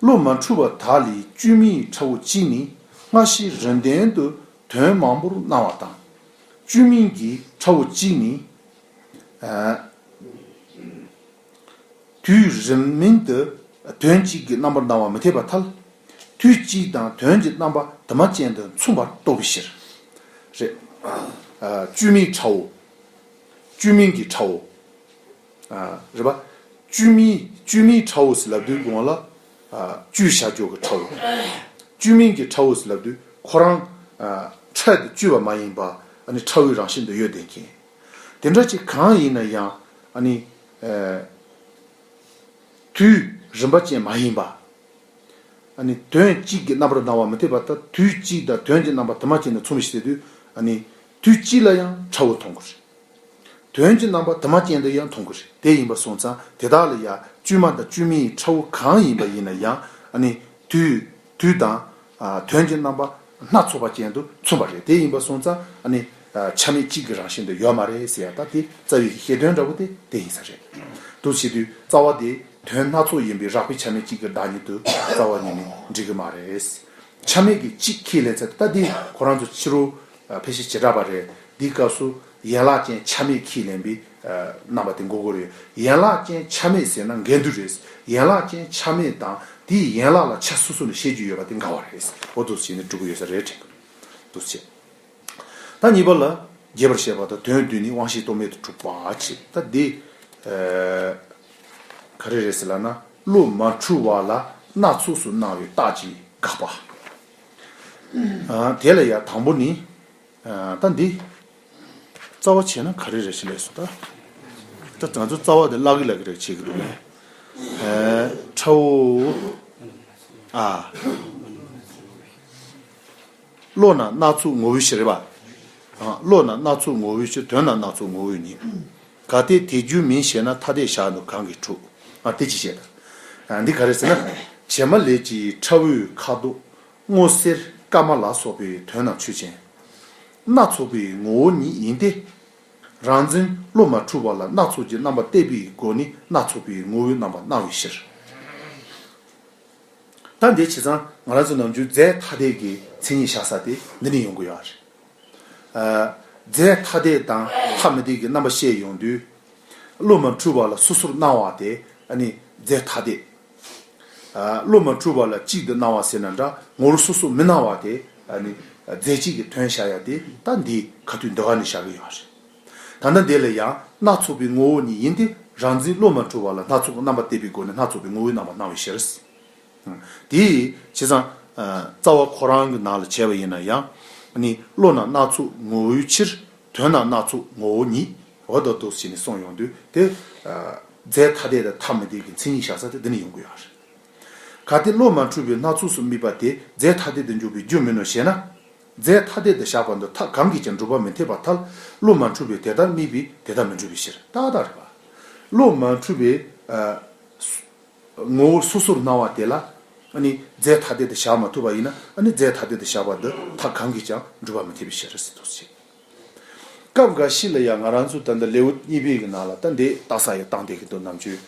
བློ་མ་འཁྲུལ་བ་དག་ལས་བཅོས་མིན་ཁྲ་བོ་གཅིག་ནི་སྔ་ཕྱི་རིམ་ལྡན་དུ་དོན་མང་པོར་སྣང་བ་དང་། བཅོས་མིན་གྱི་ཁྲ་བོ་གཅིག་ནི། ཨ། དུས་རིམ་མིན་དུ་དོན་གཅིག་གི་རྣམ་པར་སྣང་བ་མི་འཐད་པར་ཐལ། དུས་གཅིག་དང་དོན་གྱི་རྣམ་པ་དུ་མ་ཅན་དུ་མཚུངས་པར་རྟོགས་པའི་ཕྱིར། རེད། ཨ། བཅོས་མིན་ཁྲ་བོ། བཅོས་མིན་གྱི་ཁྲ་བོ། ཨ། རེད་པ། བཅོས་མིན་བཅོས་མིན་ཁྲ་བོ་ཟེར་ལབ་དུས་གོང་ལ། ཨ། བཅོས་བྱ་རྒྱུ་གི་ཁྲ་བོ། བཅོས་མིན་གྱི་ཁྲ་བོ་ཟེར་ལབ་དུས་ཁོ་རང་། ཨ། འཕྲལ་དུ་བཅོས་པ་མ་ཡིན་པ། ཨ་ནི་ཁྲ་བོའི་རང་བཞིན་དུ་ཡོད་བསྡད་མཁན། དེ་འདྲ་ཅིག་གང་ཡིན་ན་ཡང་། ཨ་ནི། ཨ། དུས་རིམ་པ་ཅན་མ་ཡིན་པ། ཨ་ནི་དོན་གཅིག་གི་རྣམ་པར་སྣང་བ་མི་འཐད་པར་ཐལ། དུས་གཅིག་དང་དོན་གྱི་རྣམ་པ་དུ་མ་ཅན་དུ་མཚུངས་པའི་ཕྱིར་ཟེར་དུས། ཨ་ནི་དུས་གཅིག་ལ་ཡང་ཁྲ་བོ་མཐོང་གི་རེད། དོན་གྱི་རྣམ་པ་དུ་མ་ཅན་དུ་ཡང་མཐོང་གི་རེད། དེ་ཡིན་པ་སོང་ཙང་དེ་དག་ལ་ཡང་བཅོས་མ་དང་བཅོས་མིན་ཁྲ་བོ་གང་ཡིན་པ་ཡིན་ན་ཡང་། ཨ་ནི་དུས་དུས་དང་། ཨ། དོན་གྱི་རྣམ་པ་སྣ་ཚོགས་པ་ཅན་དུ་མཚུངས་པ་རེད། དེ་ཡིན་པ་སོང་ཙང་། ཨ་ནི། ཨ། ཆ་མེད་གཅིག་གི་རང་བཞིན་དུ་ཡོད་མ་རེད་ཟེར་ཡ། ད་དེ་རྩ་བའི་བཤད་དོན་འདྲ་བོ་དེ་དེ་ཡིན་ས་རེད། འདུག་བྱེད་དུས་རྩ་བ་དེ་དོན་སྣ་ཚོགས་ཡིན་པའི་རགས་པའི་ཆ་མེད་གཅིག་གི་བདག་ཉིད་དུ་རྩ་བ་ཉིད་ནས་འགྲིག་གི་མ་རེད། ཆ་མེད་ཀྱི་གཅིག་ཁས་ལེན་ཚར། ད་དེ་ཁོ་རང་ཚོ་ཕྱི་རུ། ཨ། ཕལ་ཆེར་བྱེ་བྲག་པ་རེད། འདིའི་སྐབས་སུ་ཡན་ལག་ཅན་ཆ་མེད་ཁས་ལེན་པའི། ཨ། རྣམ་པ་དེ་འགོག་དགོས་རེད། ཡན་ལག་ཅན་ཆ་མེད་ཟེར་ན་འགལ་འདུ་རེད། ཡན་ལག་ཅན་ཆ་མེད་དང་དེའི་ཡན་ལག་ལ་ཆ་སོ་སོ་ནས་བཤད་རྒྱུ་ཡོད་པ་དེ་འགལ་བ་རེད། འོ་འདུག་བྱས་ནས་སྒྲུབ་ཀྱི་ཡོད་ས་རེད་དྲན་གི་འདུག་བྱས། ད་གཉིས་པ་ལ། རྒྱས་པར་བཤད་པ་དང་དོན་བསྡུས་ནས་དབང་ཤེས་རྟོག་མེད་དུ་གྲུབ་པ་བྱས། ད་འདི། ཨ། ག་རེ་རེད་ཟེར་ལབ་ན། བློ་མ་འཁྲུལ་བ་ལ་སྣ་ཚོགས་སུ་སྣང་བའི་རྟགས་ཀྱིས་དགག་པ། ཨ། དེ་ལ་ཡང་དང་པོ་ནི། ཨ། ད་འདི་རྩ་བ་བྱས་ན་ག་རེ་རེད་ཟེར་ལབ་སོང་ད། ད་ང་ཚོ་རྩ་བ་དེ་བརླག་གི་བརླག་གི་རེད་བྱེད་ཀྱི་འདུག་ནས། ཨ། ཁྲ་བོ། ཨ། བློ་ན་སྣ་ཚོགས་ངོ་བོའི་ཕྱིར་རེད་པ། ཨ། བློ་ན་སྣ་ཚོགས་ངོ་བོའི་ཕྱིར། དོན་ན་སྣ་ཚོགས་ངོ་བོ་ཉིད། གལ་ཏེ་དེ་རྒྱུ་མིན་ཞེ་ན། ཐ་དད་བཞག་ནུས་གང་གིས་འཁྲུལ། ཨ། དེ་ཅི་བཤད་ད། ཨ། འདི་ག་རེ་ཟེར་ན། བྱེ་མ་ལེབ་ཀྱི་ཁྲ་བོའི་ཁ་དོག་སྔོ་སེར་དཀར་དམར་ལ་སོགས་པའི་དོན་རྣམས་ཆོས་ཅན། སྣ་ཚོགས་པའི་ངོ་བོ་ཉིད་ཡིན་ཏེ། རང་འཛིན་བློ་མ་འཁྲུལ་བ་ལ་སྣ་ཚོགས་ཀྱི་རྣམ་པ་གཏད་པའི་སྒོ་ནས་སྣ་ཚོགས་པའི་ངོ་བོའི་རྣམ་པ་སྣང་བའི་ཕྱིར། ད་འདི་བྱས་ཙང་ང་རང་ཚོ་ནམ་རྒྱུན་རྫས་ཐ་དད་ཀྱི་མཚན་ཉིད་བཞག་ས་དེ་འདི་ནས་ཡོང་གི་ཡོད་རེད། ཨ། རྫས་ཐ་དད་དང་ཐ་མི་དད་ཀྱི་རྣམ་པ་བཤད་ཡོང་དུས། བློ་མ་འཁྲུལ་བ་ལ་སོ་སོར་སྣང་བ་དེ་ཨ་ནི་རྫས་ཐ་དད། ཨ། བློ་མ་འཁྲུལ་བ་ལ་གཅིག་ཏུ་སྣང་བ་ཟེར་ན་འདྲ། ངོ་བོར་སོ་སོར་མི་སྣང་བ་དེ་ཨ་ནི་རྫས་གཅིག་གི་དོན་བྱ་ཡ་དེ། ད་འདི་ཁ་ཐུག་འདི་ག་ནས་བཞག་གི་ཡོད་རེད། ད་ལྟ་འདི་ལ་ཡང་སྣ་ཚོགས་པའི་ངོ་བོ་ཉིད་ཡིན་ཏེ། རང་འཛིན་བློ་མ་འཁྲུལ་བ་ལ་སྣ་ཚོགས་ཀྱི་རྣམ་པ་གཏད་པའི་སྒོ་ནས་སྣ་ཚོགས་པའི་ངོ་བོའི་རྣམ་པ་སྣང་བའི་ཕྱིར། དེའི་བྱས་ཙང་། ཨ། རྩ་བ་ཁོ་རང་གི་ནང་ལ་བྱས་པ་ཡིན་ན་ཡང་། ནི་བློ་ན་སྣ་ཚོགས་ངོ་བོའི་ཕྱིར། དོན་ན་སྣ་ཚོགས་ངོ་བོ་ཉིད། འོ་ད་འདུག་སེ་བྱས་ནས་གསུངས་ཡོང་དུས་དེ། ཨ། རྫས་ཐ་དད་དང་ཐ་མི་དད་ཀྱི་མཚན་ཉིད་བཞག་ས་དེ་འདི་ནས་ཡོང་གི་ཡོད་རེད། གལ་ཏེ་བློ་མ་འཁྲུལ་བས་སྣ་ཚོགས་སུ་དམིགས་པ་དེ་རྫས་ཐ་དད་དུ་འཇོག་པའི་རྒྱུ་མིན་ནོ་ཞེ་ན། རྫས་ཐ་དད་དུ་བཞག་པ་འདི་ཐབས་གང་གིས་ཀྱང་འགྲུབ་པ་མི་འཐད་པར་ཐལ། བློ་མ་འཁྲུལ་བས་དེ་ལྟར་དམིགས་པས་དེ་ལྟར་མི་འགྲུབ་པའི་ཕྱིར། ཏག་ཏག་རེད་པ། བློ་མ་འཁྲུལ་བས། ཨ། ངོ་བོ་སོ་སོར་སྣང་བ་དེ་ལ། ཨ་ནི་རྫས་ཐ་དད་དུ་བཞག་མ་ཐུབ་པ་ཡིན་ན། ཨ་ནི་རྫས་ཐ་དད་དུ་བཞག་པ་འདི་ཐབས་གང་གིས་ཀྱང་འགྲུབ་པ་མི་འཐད་པའི་ཕྱིར་ཟེར་དོ་ཞེས། སྐབས་འགའ་ཞིག་ལ་ཡང་ང་རང་ཚོ་ད་ལྟ་ལེའུ་གཉིས་པའི་གི་ནང་ལ་ད་འདི་ལྟ་ས་ཡང་བཏང་བསྡད་ཀྱི་འདུག་ནམ་རྒྱུན།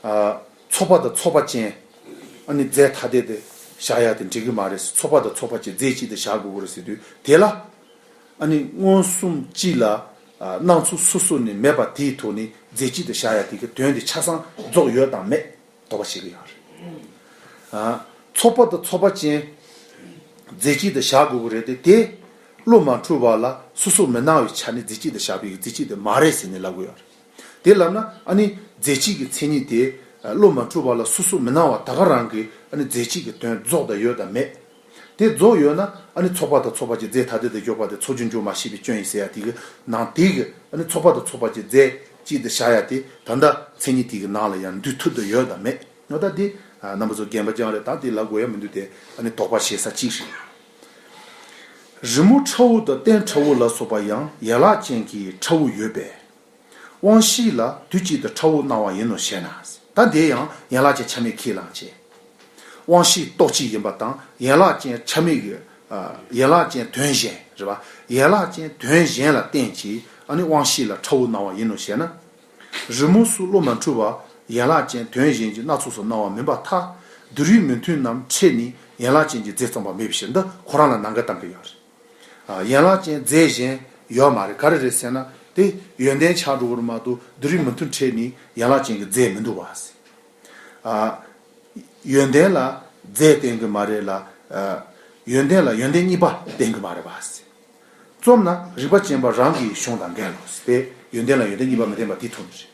ཨ། ཚོགས་པ་དང་ཚོགས་པ་ཅན། ཨ་ནི་རྫས་ཐ་དད་དུ་བཞག་ཡ་དེ་འགྲིག་གི་མ་རེད། ཚོགས་པ་དང་ཚོགས་པ་ཅན་རྫས་གཅིག་ཏུ་བཞག་དགོས་ཀྱི་རེད་ཟེར་དུས་དེ་ལ། ཨ་ནི་མངོན་སུམ་གཅིག་ལ། ཨ། སྣ་ཚོགས་སོ་སོ་ནས་མེད་པ་དེའི་ཐོག་ནས་རྫས་གཅིག་ཏུ་བཞག་ཡ་དེ་གི་དོན་དེ་ཆ་ཚང་རྫོགས་ཡོད་དམ་མེད་དོགས་པ་བྱེད་ཀྱི་ཡོད་རེད། ཨ། ཚོགས་པ་དང་ཚོགས་པ་ཅན་རྫས་གཅིག་ཏུ་བཞག་དགོས་ཀྱི་རེད་དེ། དེ་བློ་མ་འཁྲུལ་བ་ལ་སོ་སོར་མི་སྣང་བའི་ཆ་ནས་རྫས་གཅིག་ཏུ་བཞག་པའི་རྫས་གཅིག་དེ་མ་རེད་ཟེར་ནས་ལབ་ཀྱི་ཡོད་རེད། དེ་ལབ་ན་ཨ་ནི་རྫས་གཅིག་གི་མཚན་ཉིད་དེ་བློ་མ་འཁྲུལ་བ་ལ་སོ་སོར་མི་སྣང་བ་ད་ག་རང་གིས་ཨ་ནི་རྫས་གཅིག་གི་དོན་རྫོགས་དང་ཡོད་དམ་མེད། དེ་རྫོགས་ཡོད་ན་ཨ་ནི་ཚོགས་པ་དང་ཚོགས་པ་ཅན་རྫས་ཐ་དད་དུ་འཇོག་པ་དེ་ཚོགས་རྒྱུ་འཇོག་མ་ཤེས་པའི་སྐྱོན་ཡིན་ཟེར་ཡ་དེ་གི་ནང་དེ་གི་ཨ་ནི་ཚོགས་པ་དང་ཚོགས་པ་ཅན་རྫས་གཅིག་ཏུ་བཞག་ཡ་དེ་ད་ལྟ་མཚན་ཉིད་དེ་གི་ནང་ལ་ཡང་འདུས་ཐུབ་ཏུ་ཡོད་དམ་མེད། ང་ད་འདི་རྣམ་པ་ཚོ་རྒན་པ་རྐྱང་རེད། ད་འདི་ལབ་དགོས་ཡ་མི་འདུག་དེ་ཨ་ནི་དོགས་པ་བྱེད་ས་གཅིག་རེད། རི་མོ་ཁྲ་བོ་དང་སྟན་ཁྲ་བོ་ལ་སོགས་པ་ཡང་ཡན་ལག་ཅན་གྱི་ཁྲ་བོ་ཡོད་པས། དབང་ཤེས་ལ་དུས་གཅིག་ཏུ་ཁྲ་བོ་སྣང་བ་ཡིན་ནོ་ཞེ་ན། ད་དེ་ཡང་ཡན་ལག་ཅན་ཆ་མེད་ཁས་བླངས་བྱས། དབང་ཤེས་རྟོག་བཅས་ཡིན་པ་དང་ཡན་ལག་ཅན་ཆ་མེད་ཀྱི། ཨ། ཡན་ལག་ཅན་དོན་གཞན་རེད་པ། ཡན་ལག་ཅན་དོན་གཞན་ལ་བརྟེན་གྱིས་ཨ་ནི་དབང་ཤེས་ལ་ཁྲ་བོ་སྣང་བ་ཡིན་ནོ་ཞེ་ན། རི་མོ་སོགས་བློ་མ་འཁྲུལ་བ་ཡན་ལག་ཅན་དོན་གཞན་གྱི་སྣ་ཚོགས་སུ་སྣང་བ་མིན་པར་ཐལ། སྡུག་རུས་མི་མཐུན་རྣམས་ཕྲད་ནས་ཡན་ལག་ཅན་གྱི་རྫས་བརྩམས་པ་མེད་པའི་ཕྱིར། འདི་ཁོ་རང་ལ་ནན་ག་བཏང་གི་ཡོད་རེད། ཨ། ཡན་ལག་ཅན་རྫས་གཞན་ཡོད་མ་རེད། ག་རེ་རེད་ཟེར་ན་དེ་ཡོན་ཏན་ཆགས་འགྲོ་གི་རེད་མ་གཏོགས་སྡུག་རུས་མི་མཐུན་ཕྲད་ནས་ཡན་ལག་ཅན་གྱི་རྫས་མི་འདུག་བ་ཟེར། ཨ། ཡོན་ཏན་ལ་རྫས་བརྟེན་གྱི་མ་རེད་ལ། ཨ། ཡོན་ཏན་ལ་ཡོན་ཏན་གཉིས་པ་བརྟེན་གྱི་མ་རེད་པ་ཟེར། རྩོམ་ན་རིགས་པ་ཅན་པ་རང་གི་གཞུང་དང་འགལ་ལོ་ཟེར་ཏེ་ཡོན་ཏན་ལ་ཡོན་ཏན་གཉིས་པ་མི་བརྟེན་པ་དེའི་ཐོག་ནས་རེད།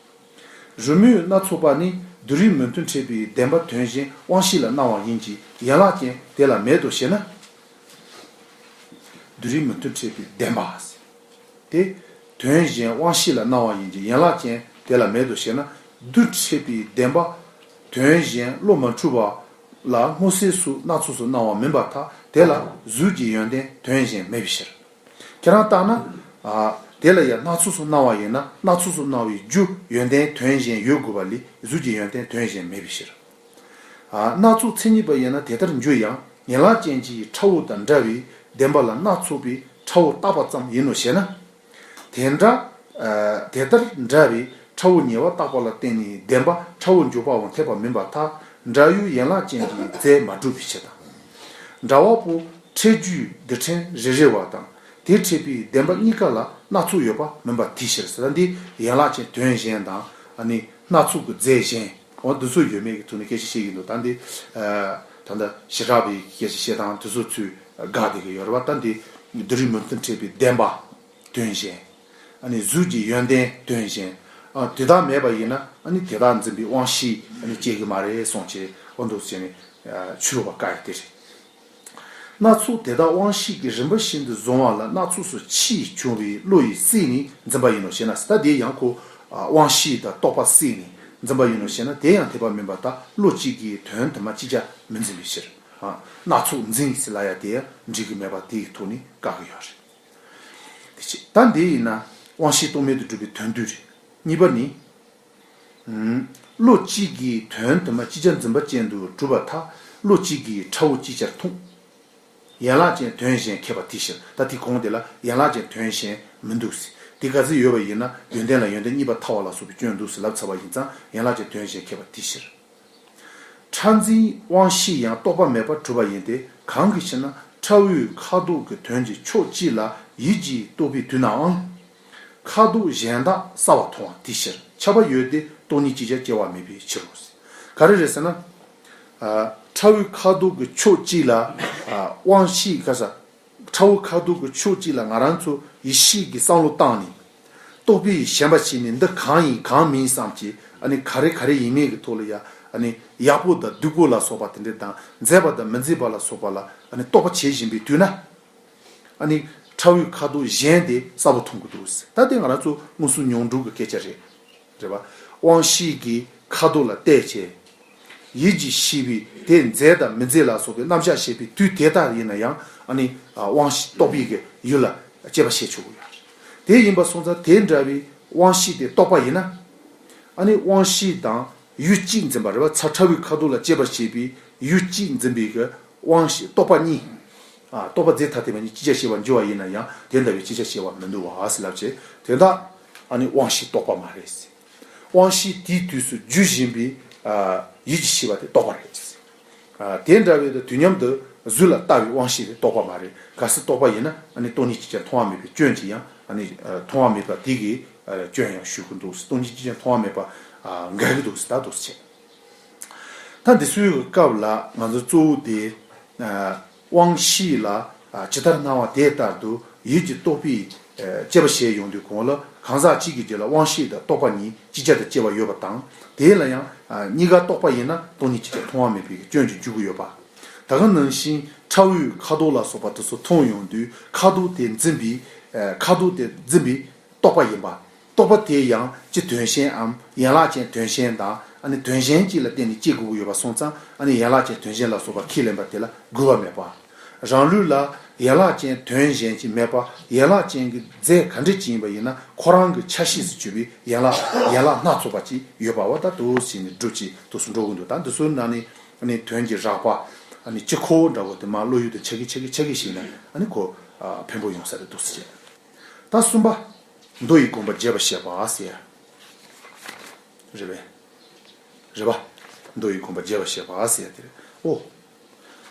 རི་མོའི་སྣ་ཚོགས་པ་ནི་སྡུག་རུས་མི་མཐུན་ཕྲད་པའི་བདེན་པ་དོན་གཞན་དབང་ཤེས་ལ་སྣང་བ་ཡིན་གྱི་ཡན་ལག་ཅན་དེ་ལ་མེད་དོ་ཞེ་ན། སྡུག་རུས་མི་མཐུན་ཕྲད་པའི་བདེན་པ་ཟེར། དེ་དོན་གཞན་དབང་ཤེས་ལ་སྣང་བ་ཡིན་གྱི་ཡན་ལག་ཅན་དེ་ལ་མེད་དོ་ཞེ་ན། རྡུལ་ཕྲད་པའི་བདེན་པ་དོན་གཞན་བློ་མ་འཁྲུལ་བ་ལ་སྔོ་སེར་སོགས་སྣ་ཚོགས་སུ་སྣང་བ་མིན་པར་ཐལ། དེ་ལ་གཟུགས་ཀྱི་ཡོན་ཏན་དོན་གཞན་མེད་པའི་ཕྱིར། ཁྱེད་རང་ལྟར་ན། ཨ། དེ་ལ་ཡང་སྣ་ཚོགས་སུ་སྣང་བ་ཡིན་ན་སྣ་ཚོགས་སུ་སྣང་བའི་རྒྱུ་ཡོན་ཏན་དོན་གཞན་ཡོད་དགོས་པ་ལས་གཟུགས་ཀྱི་ཡོན་ཏན་དོན་གཞན་མེད་པའི་ཕྱིར། ཨ། སྣ་ཚོགས་མཚན་ཉིད་པ་ཡིན་ན་དེ་ལྟར་འགྱུར་ཡང་ཡན་ལག་ཅན་གྱི་ཁྲ་བོ་དང་འདྲ་བའི་བདེན་པ་ལ་སྣ་ཚོགས་པའི་ཁྲ་བོ་བཏགས་པ་ཙམ་ཡིན་ནོ་ཞེ་ན། དེ་འདྲ། ཨ། དེ་ལྟར་འདྲ་བའི་ཁྲ་བོ་ཉེ་བར་བཏགས་པ་ལ་བརྟེན་ནས་བདེན་པ་ཁྲ་བོ་འཇོག་པའང་འཐད་པ་མིན་པར་ཐལ། འདྲ་ཡུལ་ཡན་ལག་ཅན་གྱི་རྫས་མ་གྲུབ་པའི་ཕྱིར་དང་། འདྲ་བ་པོ་ཕྲད་རྒྱུའི་རྡུལ་ཕྲན་རེ་རེ་བ་དང་དེ་ཕྲད་པའི་བདེན་པ་གཉིས་ཀ་ལ་སྣ་ཚོགས་ཡོད་པ་མིན་པ་དེའི་ཕྱིར་ཟེར། ད་འདི་ཡན་ལག་ཅན་དོན་གཞན་དང་ཨ་ནི་སྣ་ཚོགས་ཀྱི་རྫས་གཞན་འོ་འདི་ཚོ་ཡོད་མེད་ཀྱི་ཐོག་ནས་སྐད་ཆ་བཤད་ཀྱི་འདུག་ད་འདི། ཨ། ད་ལྟ་བྱེ་བྲག་པའི་སྐད་ཆ་བཤད་སྟངས་དེ་ཚོ་ཚུར་འགག་བསྡད་ཀྱི་ཡོད་རེད་བ། ད་འདི་སྡུག་རུས་མི་མཐུན་ཕྲད་པའི་བདེན་པ་དོན་གཞན། ཨ་ནི་གཟུགས་ཀྱི་ཡོན་ཏན་དོན་གཞན། ཨ། དེ་དག་མེད་པ་ཡིན་ན་ཨ་ནི་དེ་དག་འཛིན་པའི་དབང་ཤེས་ཨ་ནི་སྐྱེ་གི་མ་རེད་གསུངས་བྱས་འོ་འདུག་ཟེར་ནས། ཨ། ཕྱི་རོལ་པ་བཀག་ཡ་དེ་རེད། སྣ་ཚོགས་དེ་དག་དབང་ཤེས་ཀྱིས་རིམ་པ་བཞིན་དུ་བཟུང་བ་ལ་སྣ་ཚོགས་སུ་ཕྱིས་བྱུང་བའི་བློ་ཡིས་བསྲེས་ནས་འཛིན་པ་ཡིན་ནོ་ཞེ་ན། ད་དེ་ཡང་ཁོ། ཨ། དབང་ཤེས་དང་རྟོག་པ་བསྲེས་ནས་འཛིན་པ་ཡིན་ནོ་ཞེ་ན། དེ་ཡང་འཐད་པ་མིན་པར་ཐལ། བློ་གཅིག་གིས་དོན་དུ་མ་ཅིག་ཀྱང་མི་འཛིན་པའི་ཕྱིར། ཨ། སྣ་ཚོགས་འཛིན་ཟེར་ལབ་ཡ་དེ་ཡང་འགྲིག་གི་མེད་པ་དེའི་ཐོག་ནས་བཀག་གི་ཡོད་རེད། དེ་ཕྱིར་ད་འདི་ཡིན་ན་དབང་ཤེས་རྟོག་མེད་དུ་གྲུབ་པའི་དོན་བསྡུས་རེད། གཉིས་པ་ནི། ཨུམ། བློ་གཅིག་གིས་དོན་དུ་མ་ཅིག་ཀྱང་འཛིན་པ་ཅན་དུ་གྲུབ་པར་ཐལ། བློ་གཅིག་གིས་ཁྲ་བོ་ཅིག་ཅར་མཐོང་། ཡན་ལག་ཅན་དོན་གཞན་ཁེགས་པ་དེའི་ཕྱིར། ད་དེ་གོང་དེ་ལ་ཡན་ལག་ཅན་དོན་གཞན་མི་འདུག་ཟེར། དེ་ག་ཚོད་ཡོད་པ་ཡིན་ན་ཡོན་ཏན་ལ་ཡོན་ཏན་གཉིས་པ་ཐལ་བ་ལ་སོགས་པའི་སྐྱོན་འདུག་ཟེར་ལབ་ཚར་བ་ཡིན་ཙང་ཡན་ལག་ཅན་དོན་གཞན་ཁེགས་པ་དེའི་ཕྱིར། ཁྲ་འཛིན་དབང་ཤེས་ཡང་རྟོག་པ་མེད་པར་གྲུབ་པ་ཡིན་ཏེ། གང་གི་ཕྱིར་ན་ཁྲ་བོའི་ཁ་དོག་གི་དོན་གྱི་ཕྱོགས་གཅིག་ལ་ཡིད་ཀྱིས་རྟོགས་པའི་དུས་ནའང་། ཁ་དོག་གཞན་དག་གསལ་བར་མཐོང་བ་དེའི་ཕྱིར། ཁྱབ་པ་ཡོད་དེ་སྟོང་ཉིད་ཅིག་ཀྱང་སྐྱེ་བ་མེད་པའི་ཕྱིར་རོ། ག་རེ་རེད་ཟེར་ན། ཨ། ཁྲ་བོའི་ཁ་དོག་གི་ཕྱོགས་གཅིག་ལ། ཨ། དབང་ཤེས་ག་ས། ཁྲ་བོའི་ཁ་དོག་གི་ཕྱོགས་གཅིག་ལ་ང་རང་ཚོ་ཡིད་ཤེས་ཀྱི་བསམ་བློ་བཏང་ནས། རྟོག་པས་ཞེན་པ་བྱས་ནས་འདི་གང་ཡིན་གང་མིན་བསམ་གྱིས་ཨ་ནི་ག་རེ་ག་རེ་ཡིན་མིན་གྱི་ཐོག་ལ་ཡ། ཨ་ནི་ཡག་པོ་དང་སྡུག་པོ་ལ་སོགས་པ་དེ་འདྲ་དང་མཛེས་པ་དང་མི་མཛེས་པ་ལ་སོགས་པ་ལ་ཨ་ནི་རྟོག་པ་བྱེད་བཞིན་པའི་དུས་ན། ཨ་ནི་ཁྲ་བོའི་ཁ་དོག་གཞན་དེ་གསལ་པོ་མཐོང་གི་འདུག་ད་དེ་ང་རང་ཚོ་མངོན་སུམ་མྱོང་གྲོལ་གྱི་སྐད་ཆ་རེད། རེད་པ། དབང་ཤེས་ཀྱིས་ཁ་དོག་ལ་བལྟས་བྱས། ཡིད་ཀྱི་ཤེས་པས་དེ་མཛེས་དང་མི་མཛེས་ལ་སོགས་པའི་རྣམ་གཞག་བཤད་པའི་དུས་དེ་ལྟར་ཡིན་ན་ཡང་ཨ་ནི་དབང་ཤེས་རྟོག་པའི་གི་ཡུལ་ལ་དཔྱད་པ་བྱེད་ཆོག་གི་ཡོད་རེད། དེ་ཡིན་པ་སོང་ཙང་དེ་འདྲ་བའི་དབང་ཤེས་དེ་རྟོག་པ་ཡིན་ན། ཨ་ནི་དབང་ཤེས་དང་ཡུལ་གཅིག་འཛིན་པ་རེད་བ། ཚ་ཕྲ་བའི་ཁ་དོག་ལ་དཔྱད་པ་བྱེད་པའི་ཡུལ་གཅིག་འཛིན་པའི་གི་དབང་ཤེས་རྟོག་པ་གཉིས། ཨ་རྟོག་པ་རྫས་ཐ་དད་པ་གཉིས་ཅིག་ཅར་ཤེས་པར་འགྱུར་བ་ཡིན་ན་ཡང་དེ་འདྲ་བའི་ཅིག་ཅར་ཤེས་པ་མི་འདུག་བ་ཟེར་ལབ་བྱས། དེ་དག་ཨ་ནི་དབང་ཤེས་རྟོག་པ་མ་རེད། དབང་ཤེས་དེའི་དུས་སུ་རྒྱུ་བཞིན་པའི་ཨ་ཡིད་ཀྱི་ཤེས་པ་དེ་རྟོག་པ་རེད། ཨ་དེ་འདྲ་བའི་དུས་མཉམ་དུ་གཟུགས་ལ་ལྟ་བའི་དབང་ཤེས་དེ་རྟོག་པ་མ་རེད། གལ་སྲིད་རྟོག་པ་ཡིན་ན་ཨ་ནི་སྟོང་ཉིད་ཅིག་ཀྱང་མཐོང་བ་མེད་པའི་སྐྱོན་གྱིས་ཡང་ཨ་ནི་ཨ་མཐོང་བ་མེད་པ་དེ་གིས་ཨ་སྐྱོན་ཡང་ཞུགས་ཀྱི་འདུག་སྟོང་ཉིད་ཅིག་ཀྱང་མཐོང་བ་མེད་པ་ཨ་འགལ་གྱི་འདུག་ཟེར་ད་འདུག་སེ་བྱས། ད་འདི་ཚོའི་སྐབས་ལ་ང་ཚོ་གཙོ་བོ་དེ་ཨ་དབང་ཤེས་ལ་ཨ་ཇི་ལྟར་སྣང་བ་དེ་ལྟར་དུ་ཡིད་ཀྱི་རྟོག་པས་ཨ་དཔྱད་པ་བྱས་ཡོང་དུས་གོང་ལ་གང་ཟག་གཅིག་གི་རྒྱུད་ལ་དབང་ཤེས་དང་རྟོག་པ་གཉིས་ཅིག་ཅར་དུ་སྐྱེ་བ་ཡོད་པ་དང་། དེ་ལ་ཡང་ཨ་གཉིས་ཀ་རྟོག་པ་ཡིན་ན་སྟོང་ཉིད་ཅིག་ཀྱང་མཐོང་བ་མེད་པའི་སྐྱོན་གྱིས་འཇུག་གི་ཡོད་པ། ད་ག་ནང་བཞིན་ཕྲ་བའི་ཁ་དོག་ལ་སོགས་པ་དེ་ཚོ་མཐོང་ཡོང་དུས་ཁ་དོག་དེ་འཛིན་པའི་ཨ་ཁ་དོག་དེ་འཛིན་པའི་རྟོག་པ་ཡིན་པ། རྟོག་པ་དེ་ཡང་སྤྱི་དོན་གཞན་འམ་ཡན་ལག་ཅན་དོན་གཞན་དང་ཨ་ནི་དོན་གཞན་གཅིག་ལ་བརྟེན་ནས་སྐྱེ་དགོས་ཀྱི་ཡོད་པ་སོང་ཙང་ཨ་ནི་ཡན་ལག་ཅན་དོན་གཞན་ལ་སོགས་པ་ཁས་ལེན་པ་དེ་ལ་དགོས་པ་མེད་པ། རང་ལུགས་ལ་ཡན་ལག་ཅན་དོན་གཞན་གཅིག་མེད་པ། ཡན་ལག་ཅན་གྱི་རྫས་ག་འདྲ་ཅིག་ཡིན་པ་ཡིན་ན་ཁོ་རང་གི་ཆ་ཤས་སུ་གྱུར་པའི་ཡན་ལག་ཡན་ལག་སྣ་ཚོགས་པ་ཅིག་ཡོད་པ་བ་ད་དུ་ཟིན་ནས་སྒྲུབ་ཅིག་དུ་སུ་འགྲོ་གི་འདུག་ད་འདི་ཚོའི་ནང་ནས་ཨ་ནི་དོན་གྱི་རགས་པ་ཨ་ནི་སྤྱི་ཁོ་འདྲ་བོ་དེ་མ་བློ་ཡུལ་དུ་ཆ་གི་ཆ་གི་ཆ་གི་ཞིག་ན་ཨ་ནི་ཁོ་ཕན་པོ་ཡོང་ས་རེད་འདུག་ཟེར། ད་གསུམ་པ། མདོ་ཡི་དགོངས་པ་རྒྱས་པར་བཤད་པ་ཟེར་ཡ། རེད་པས། རེད་པ། མདོ་ཡི་དགོངས་པ་རྒྱས་པར་བཤད་པ་ཟེར་ཡ་དེ་རེད། ཨོ།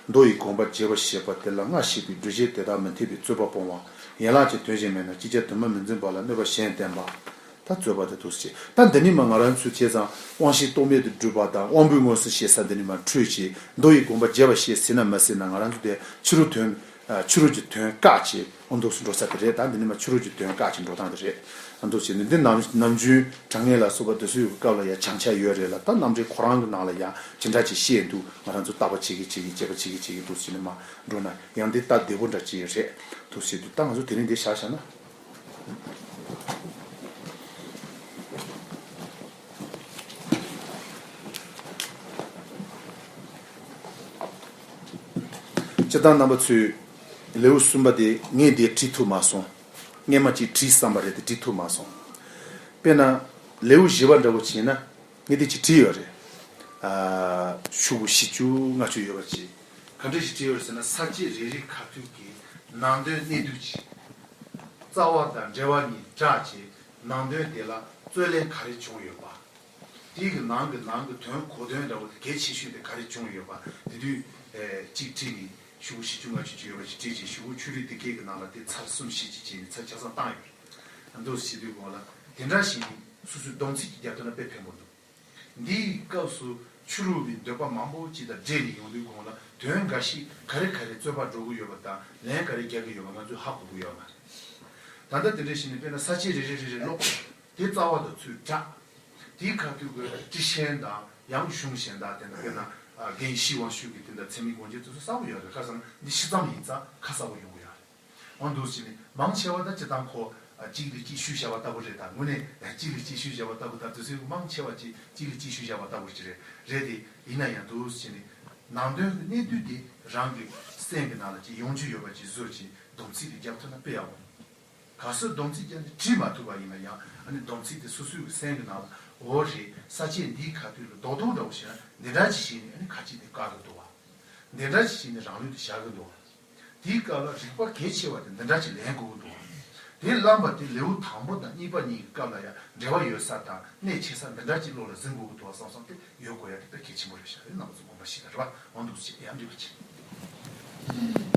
མདོ་ཡི་དགོངས་པ་རྒྱས་པར་བཤད་པ་དེ་ལ་སྔར་བཤད་པའི་སྒྲུབ་བྱེད་དེ་དག་མི་འཐད་པའི་རྩོད་པ་སྤོང་བ། ཡན་ལག་གི་དོན་གཞན་མེད་ན་ཅིག་ཅར་དུ་མ་མི་འཛིན་པ་ལ་གནོད་པ་གཞན་བསྟན་པ། ད་རྩོད་པ་དེ་འདུག་སེ་བྱེད། ད་འདི་ནི་མ་ང་རང་ཚོས་བྱས་ཙང་དབང་ཤེས་རྟོག་མེད་དུ་སྒྲུབ་པ་དང་དབང་པོའི་མངོན་སུམ་བཤད་ས་འདི་ནི་མ་འཕྲོས་བྱེད། མདོ་ཡི་དགོངས་པ་རྒྱས་པར་བཤད་ཟེར་ན་མ་ཟེར་ན་ང་རང་ཚོ་དེ་ཕྱི་རོལ་དོན། ཕྱི་རོལ་གྱི་དོན་བཀག་ཅིང་འོ་འདུག་སེ་འགྲོ་ས་དེ་རེད། ད་འདི་ནི་མ་ཕྱི་རོལ་གྱི་དོན་བཀག་ཅིང་འགྲོ་སྟངས་དེ་རེད། འདུག་སེ་ནི་འདི་ནམ་ནམ་རྒྱུན་དྲང་ངེས་ལ་སོགས་པ་དེ་ཚོའི་སྐབས་ལ་ཡང་བྱང་ཆ་ཡོད་རེད་ལ། ད་རྣམ་འགྲེལ་ཁོ་རང་གི་ནང་ལ་ཡང་ཇི་འདྲ་ཅིག་བཤད་འདུག་ང་རང་ཚོ་བརྟག་པ་བྱེད་ཀྱི་བྱེད་ཀྱི་དཔྱད་པ་བྱེད་ཀྱི་བྱེད་ཀྱི་འདུག་སེ་ནི་མ་འགྲོ་ན་ཡང་འདི་ལྟ་བདེ་པོ་འདྲ་ཅིག་རེད། འདུག་སེ་འདུག་ད་ང་ཚོ་དེ་རིང་འདི་བཞག་བཞག་ན། སྤྱིར་བཏང་རྣམ་པ་ཚོས་ལེའུ་གསུམ་པ་དེ་ངས་འདིར་བྲིས་ཐུབ་མ་སོང་། སྔས་མ་ཅིག་བྲིས་བསམ་པ་རེད་དེ་བྲིས་ཐུབ་མ་སོང་། དཔེར་ན་ལེའུ་བཞི་པ་འདྲ་བོ་བྱས་ན་ངས་འདི་ཅིག་བྲིས་ཡོད་རེད། ཨ་ཤོག་གུ་བཞི་བཅུ་ལྔ་བཅུ་ཡོད་པ་ཅིག་ག་འདྲ་ཞིག་བྲིས་ཡོད་རེད་ཟེར་ན། ས་བཅད་རེ་རེ་ཁ་ཐུག་གི་ནང་དོན་གནད་བསྡུས་ཀྱི་རྩ་བ་དང་འབྲེལ་བ་གཉིས་བསྒྲགས་བྱས། ནང་དོན་དེ་ལ་རྩོད་ལེན་ག་རེ་བྱུང་ཡོད་པ། དེའི་གི་ནང་གི་ནང་གི་དོན་གོ་དོན་འདྲ་བོ་དེ་གལ་ཆེ་ཤོས་དེ་ག་རེ་བྱུང་ཡོད་པ་དེ་དུས་ཨེ་གཅིག་བྲིས་ནས་ཤོག་གུ་བཞི་བཅུ་ལྔ་བཅུ་ཅིག་ཡོད་པ་ཞིག་བྲིས་རྗེས་ཤོག་གུ་ཆུང་རིགས་དེ་གས་ཀྱི་ནང་ལ་དེ་ཚར་གསུམ་བཞི་ཅིག་བྱས་ནས་ཚར་ཆ་ཚང་བཏང་ཡོད་རེད། འདུག་སེ་བྱེད་དུས་གོང་ལ་དེ་འདྲ་ཞིག་ནི་སོ་སོའི་སྡོམ་ཚིག་ཅིག་རྒྱབ་ཐུབ་ན་དཔེ་ཕན་པོ་འདུག་འདིའི་སྐབས་སུ་ཕྱི་རོལ་པའི་འདོད་པ་མང་པོ་ཅིག་དང་འདྲེས་ནས་ཡོང་དུས་གོང་ལ་དོན་འགའ་ཞིག་ག་རེ་ག་རེ་རྩོད་པ་འགྲོ་གི་ཡོད་པ་དང་ལན་ག་རེ་རྒྱག་གི་ཡོད་པ་ང་ཚོས་ཧ་གོ་གི་ཡོད་མ་རེད། ད་ལྟ་དེ་འདྲ་ཞིག་ནི་དཔེར་ན་ས་བཅད་རེ་རེ་རེ་རེ་ཀློག་དེ་རྩ་བ་དང་ཚུར་བསྒྲགས། དེའི་ཁ་ཐུག་གི་དྲི་གཞན་དང་ཡང་གཞུང་གཞན་དང་དེ་འདྲ་དཔེར་ན་རྒན་ཡེ་ཤེས་དབང་ཕྱུག་གི་དེ་འདྲ་ཚད་མའི་སྒོ་འབྱེད་དེ་ཚོ་གསལ་པོ་ཡོད་རེད། ཁ་སང་འདི་ཕྱི་ཙམ་ཡིན་ཙང་ཁ་གསལ་པོ་ཡོང་གི་ཡོད་རེད། འོ་འདུག་སེ་ནི་མང་ཆེ་བ་ད་སྤྱིར་བཏང་ཁོ་གཅིག་ལ་གཅིག་ཤུལ་བཞག་པ་ལྟ་བུ་རེད། ད་དངོས་གནས་གཅིག་ལ་གཅིག་ཤུལ་བཞག་པ་ལྟ་བུ་ད་དུས་ཚོད་མང་ཆེ་བ་གཅིག་གཅིག་ལ་གཅིག་ཤུལ་བཞག་པ་ལྟ་བུ་ཞིག་རེད། རེད་དེ་ཡིན་ན་ཡང་འདུག་སེ་ནི་ནང་དོན་གྱི་གནད་བསྡུས་དེ་རང་གི་སེམས་ཀྱི་ནང་ལ་ཅིག་ཡོང་རྒྱུ་ཡོད་པ་ཅིག་བཟོས་ཅིག་སྡོམ་ཚིག་དེ་རྒྱབ་ཐུབ་ན་དཔེ་ཡག་པོ། གལ་སྲིད་སྡོམ་ཚིག་ཀྱང་བྲིས་མ་ཐུབ་པ་ཡིན་ན་ཡང་ཨ་ནི་སྡོམ་ཚིག་དེ་སོ་སོའི་གི་སེམས་ཀྱི་ནང་ལ་འོ་རེད། ས་བཅད་འདིའི་ཁ་ཐུག་ལ་རྡོག་རྡོག་འདྲ་བོ་བྱས་ན་འདི་འདྲ་ཅིག་བྱས་ནས་ཨ་ནི་ཁ་ཅིག་དེ་བཀག་གི་འདུག་བ། འདི་འདྲ་ཅིག་བྱས་ནས་རང་ལུགས་དེ་བཞག་གི་འདུག་བ། དེའི་སྐབས་ལ་རིགས་པ་གལ་ཆེ་བ་དེ་འདི་འདྲ་ཅིག་ལེན་དགོས་ཀྱི་འདུག་བ། དེ་བླངས་པ་དེ་ལེའུ་དང་པོ་དང་གཉིས་པ་གཉིས་ཀྱི་སྐབས་ལ་ཡང་འབྲེལ་བ་ཡོད་ས་དང་གནད་ཆེ་ས་འདི་འདྲ་ཅིག་བློ་ལ་ཟིན་དགོས་ཀྱི་འདུག་བ་བསམ་བསམ་དེ་ཡོད་དགོས་ཡ་དེ་དཔེ་གལ་ཆེན་པོ་རེད་ཤག་རེད། རྣམ་པ་ཚོ་དགོངས་པ་བཞེས་དང་རེད་བ། འོ་འདུག་སེ་ཡང་འདྲི་བ་བྱེད།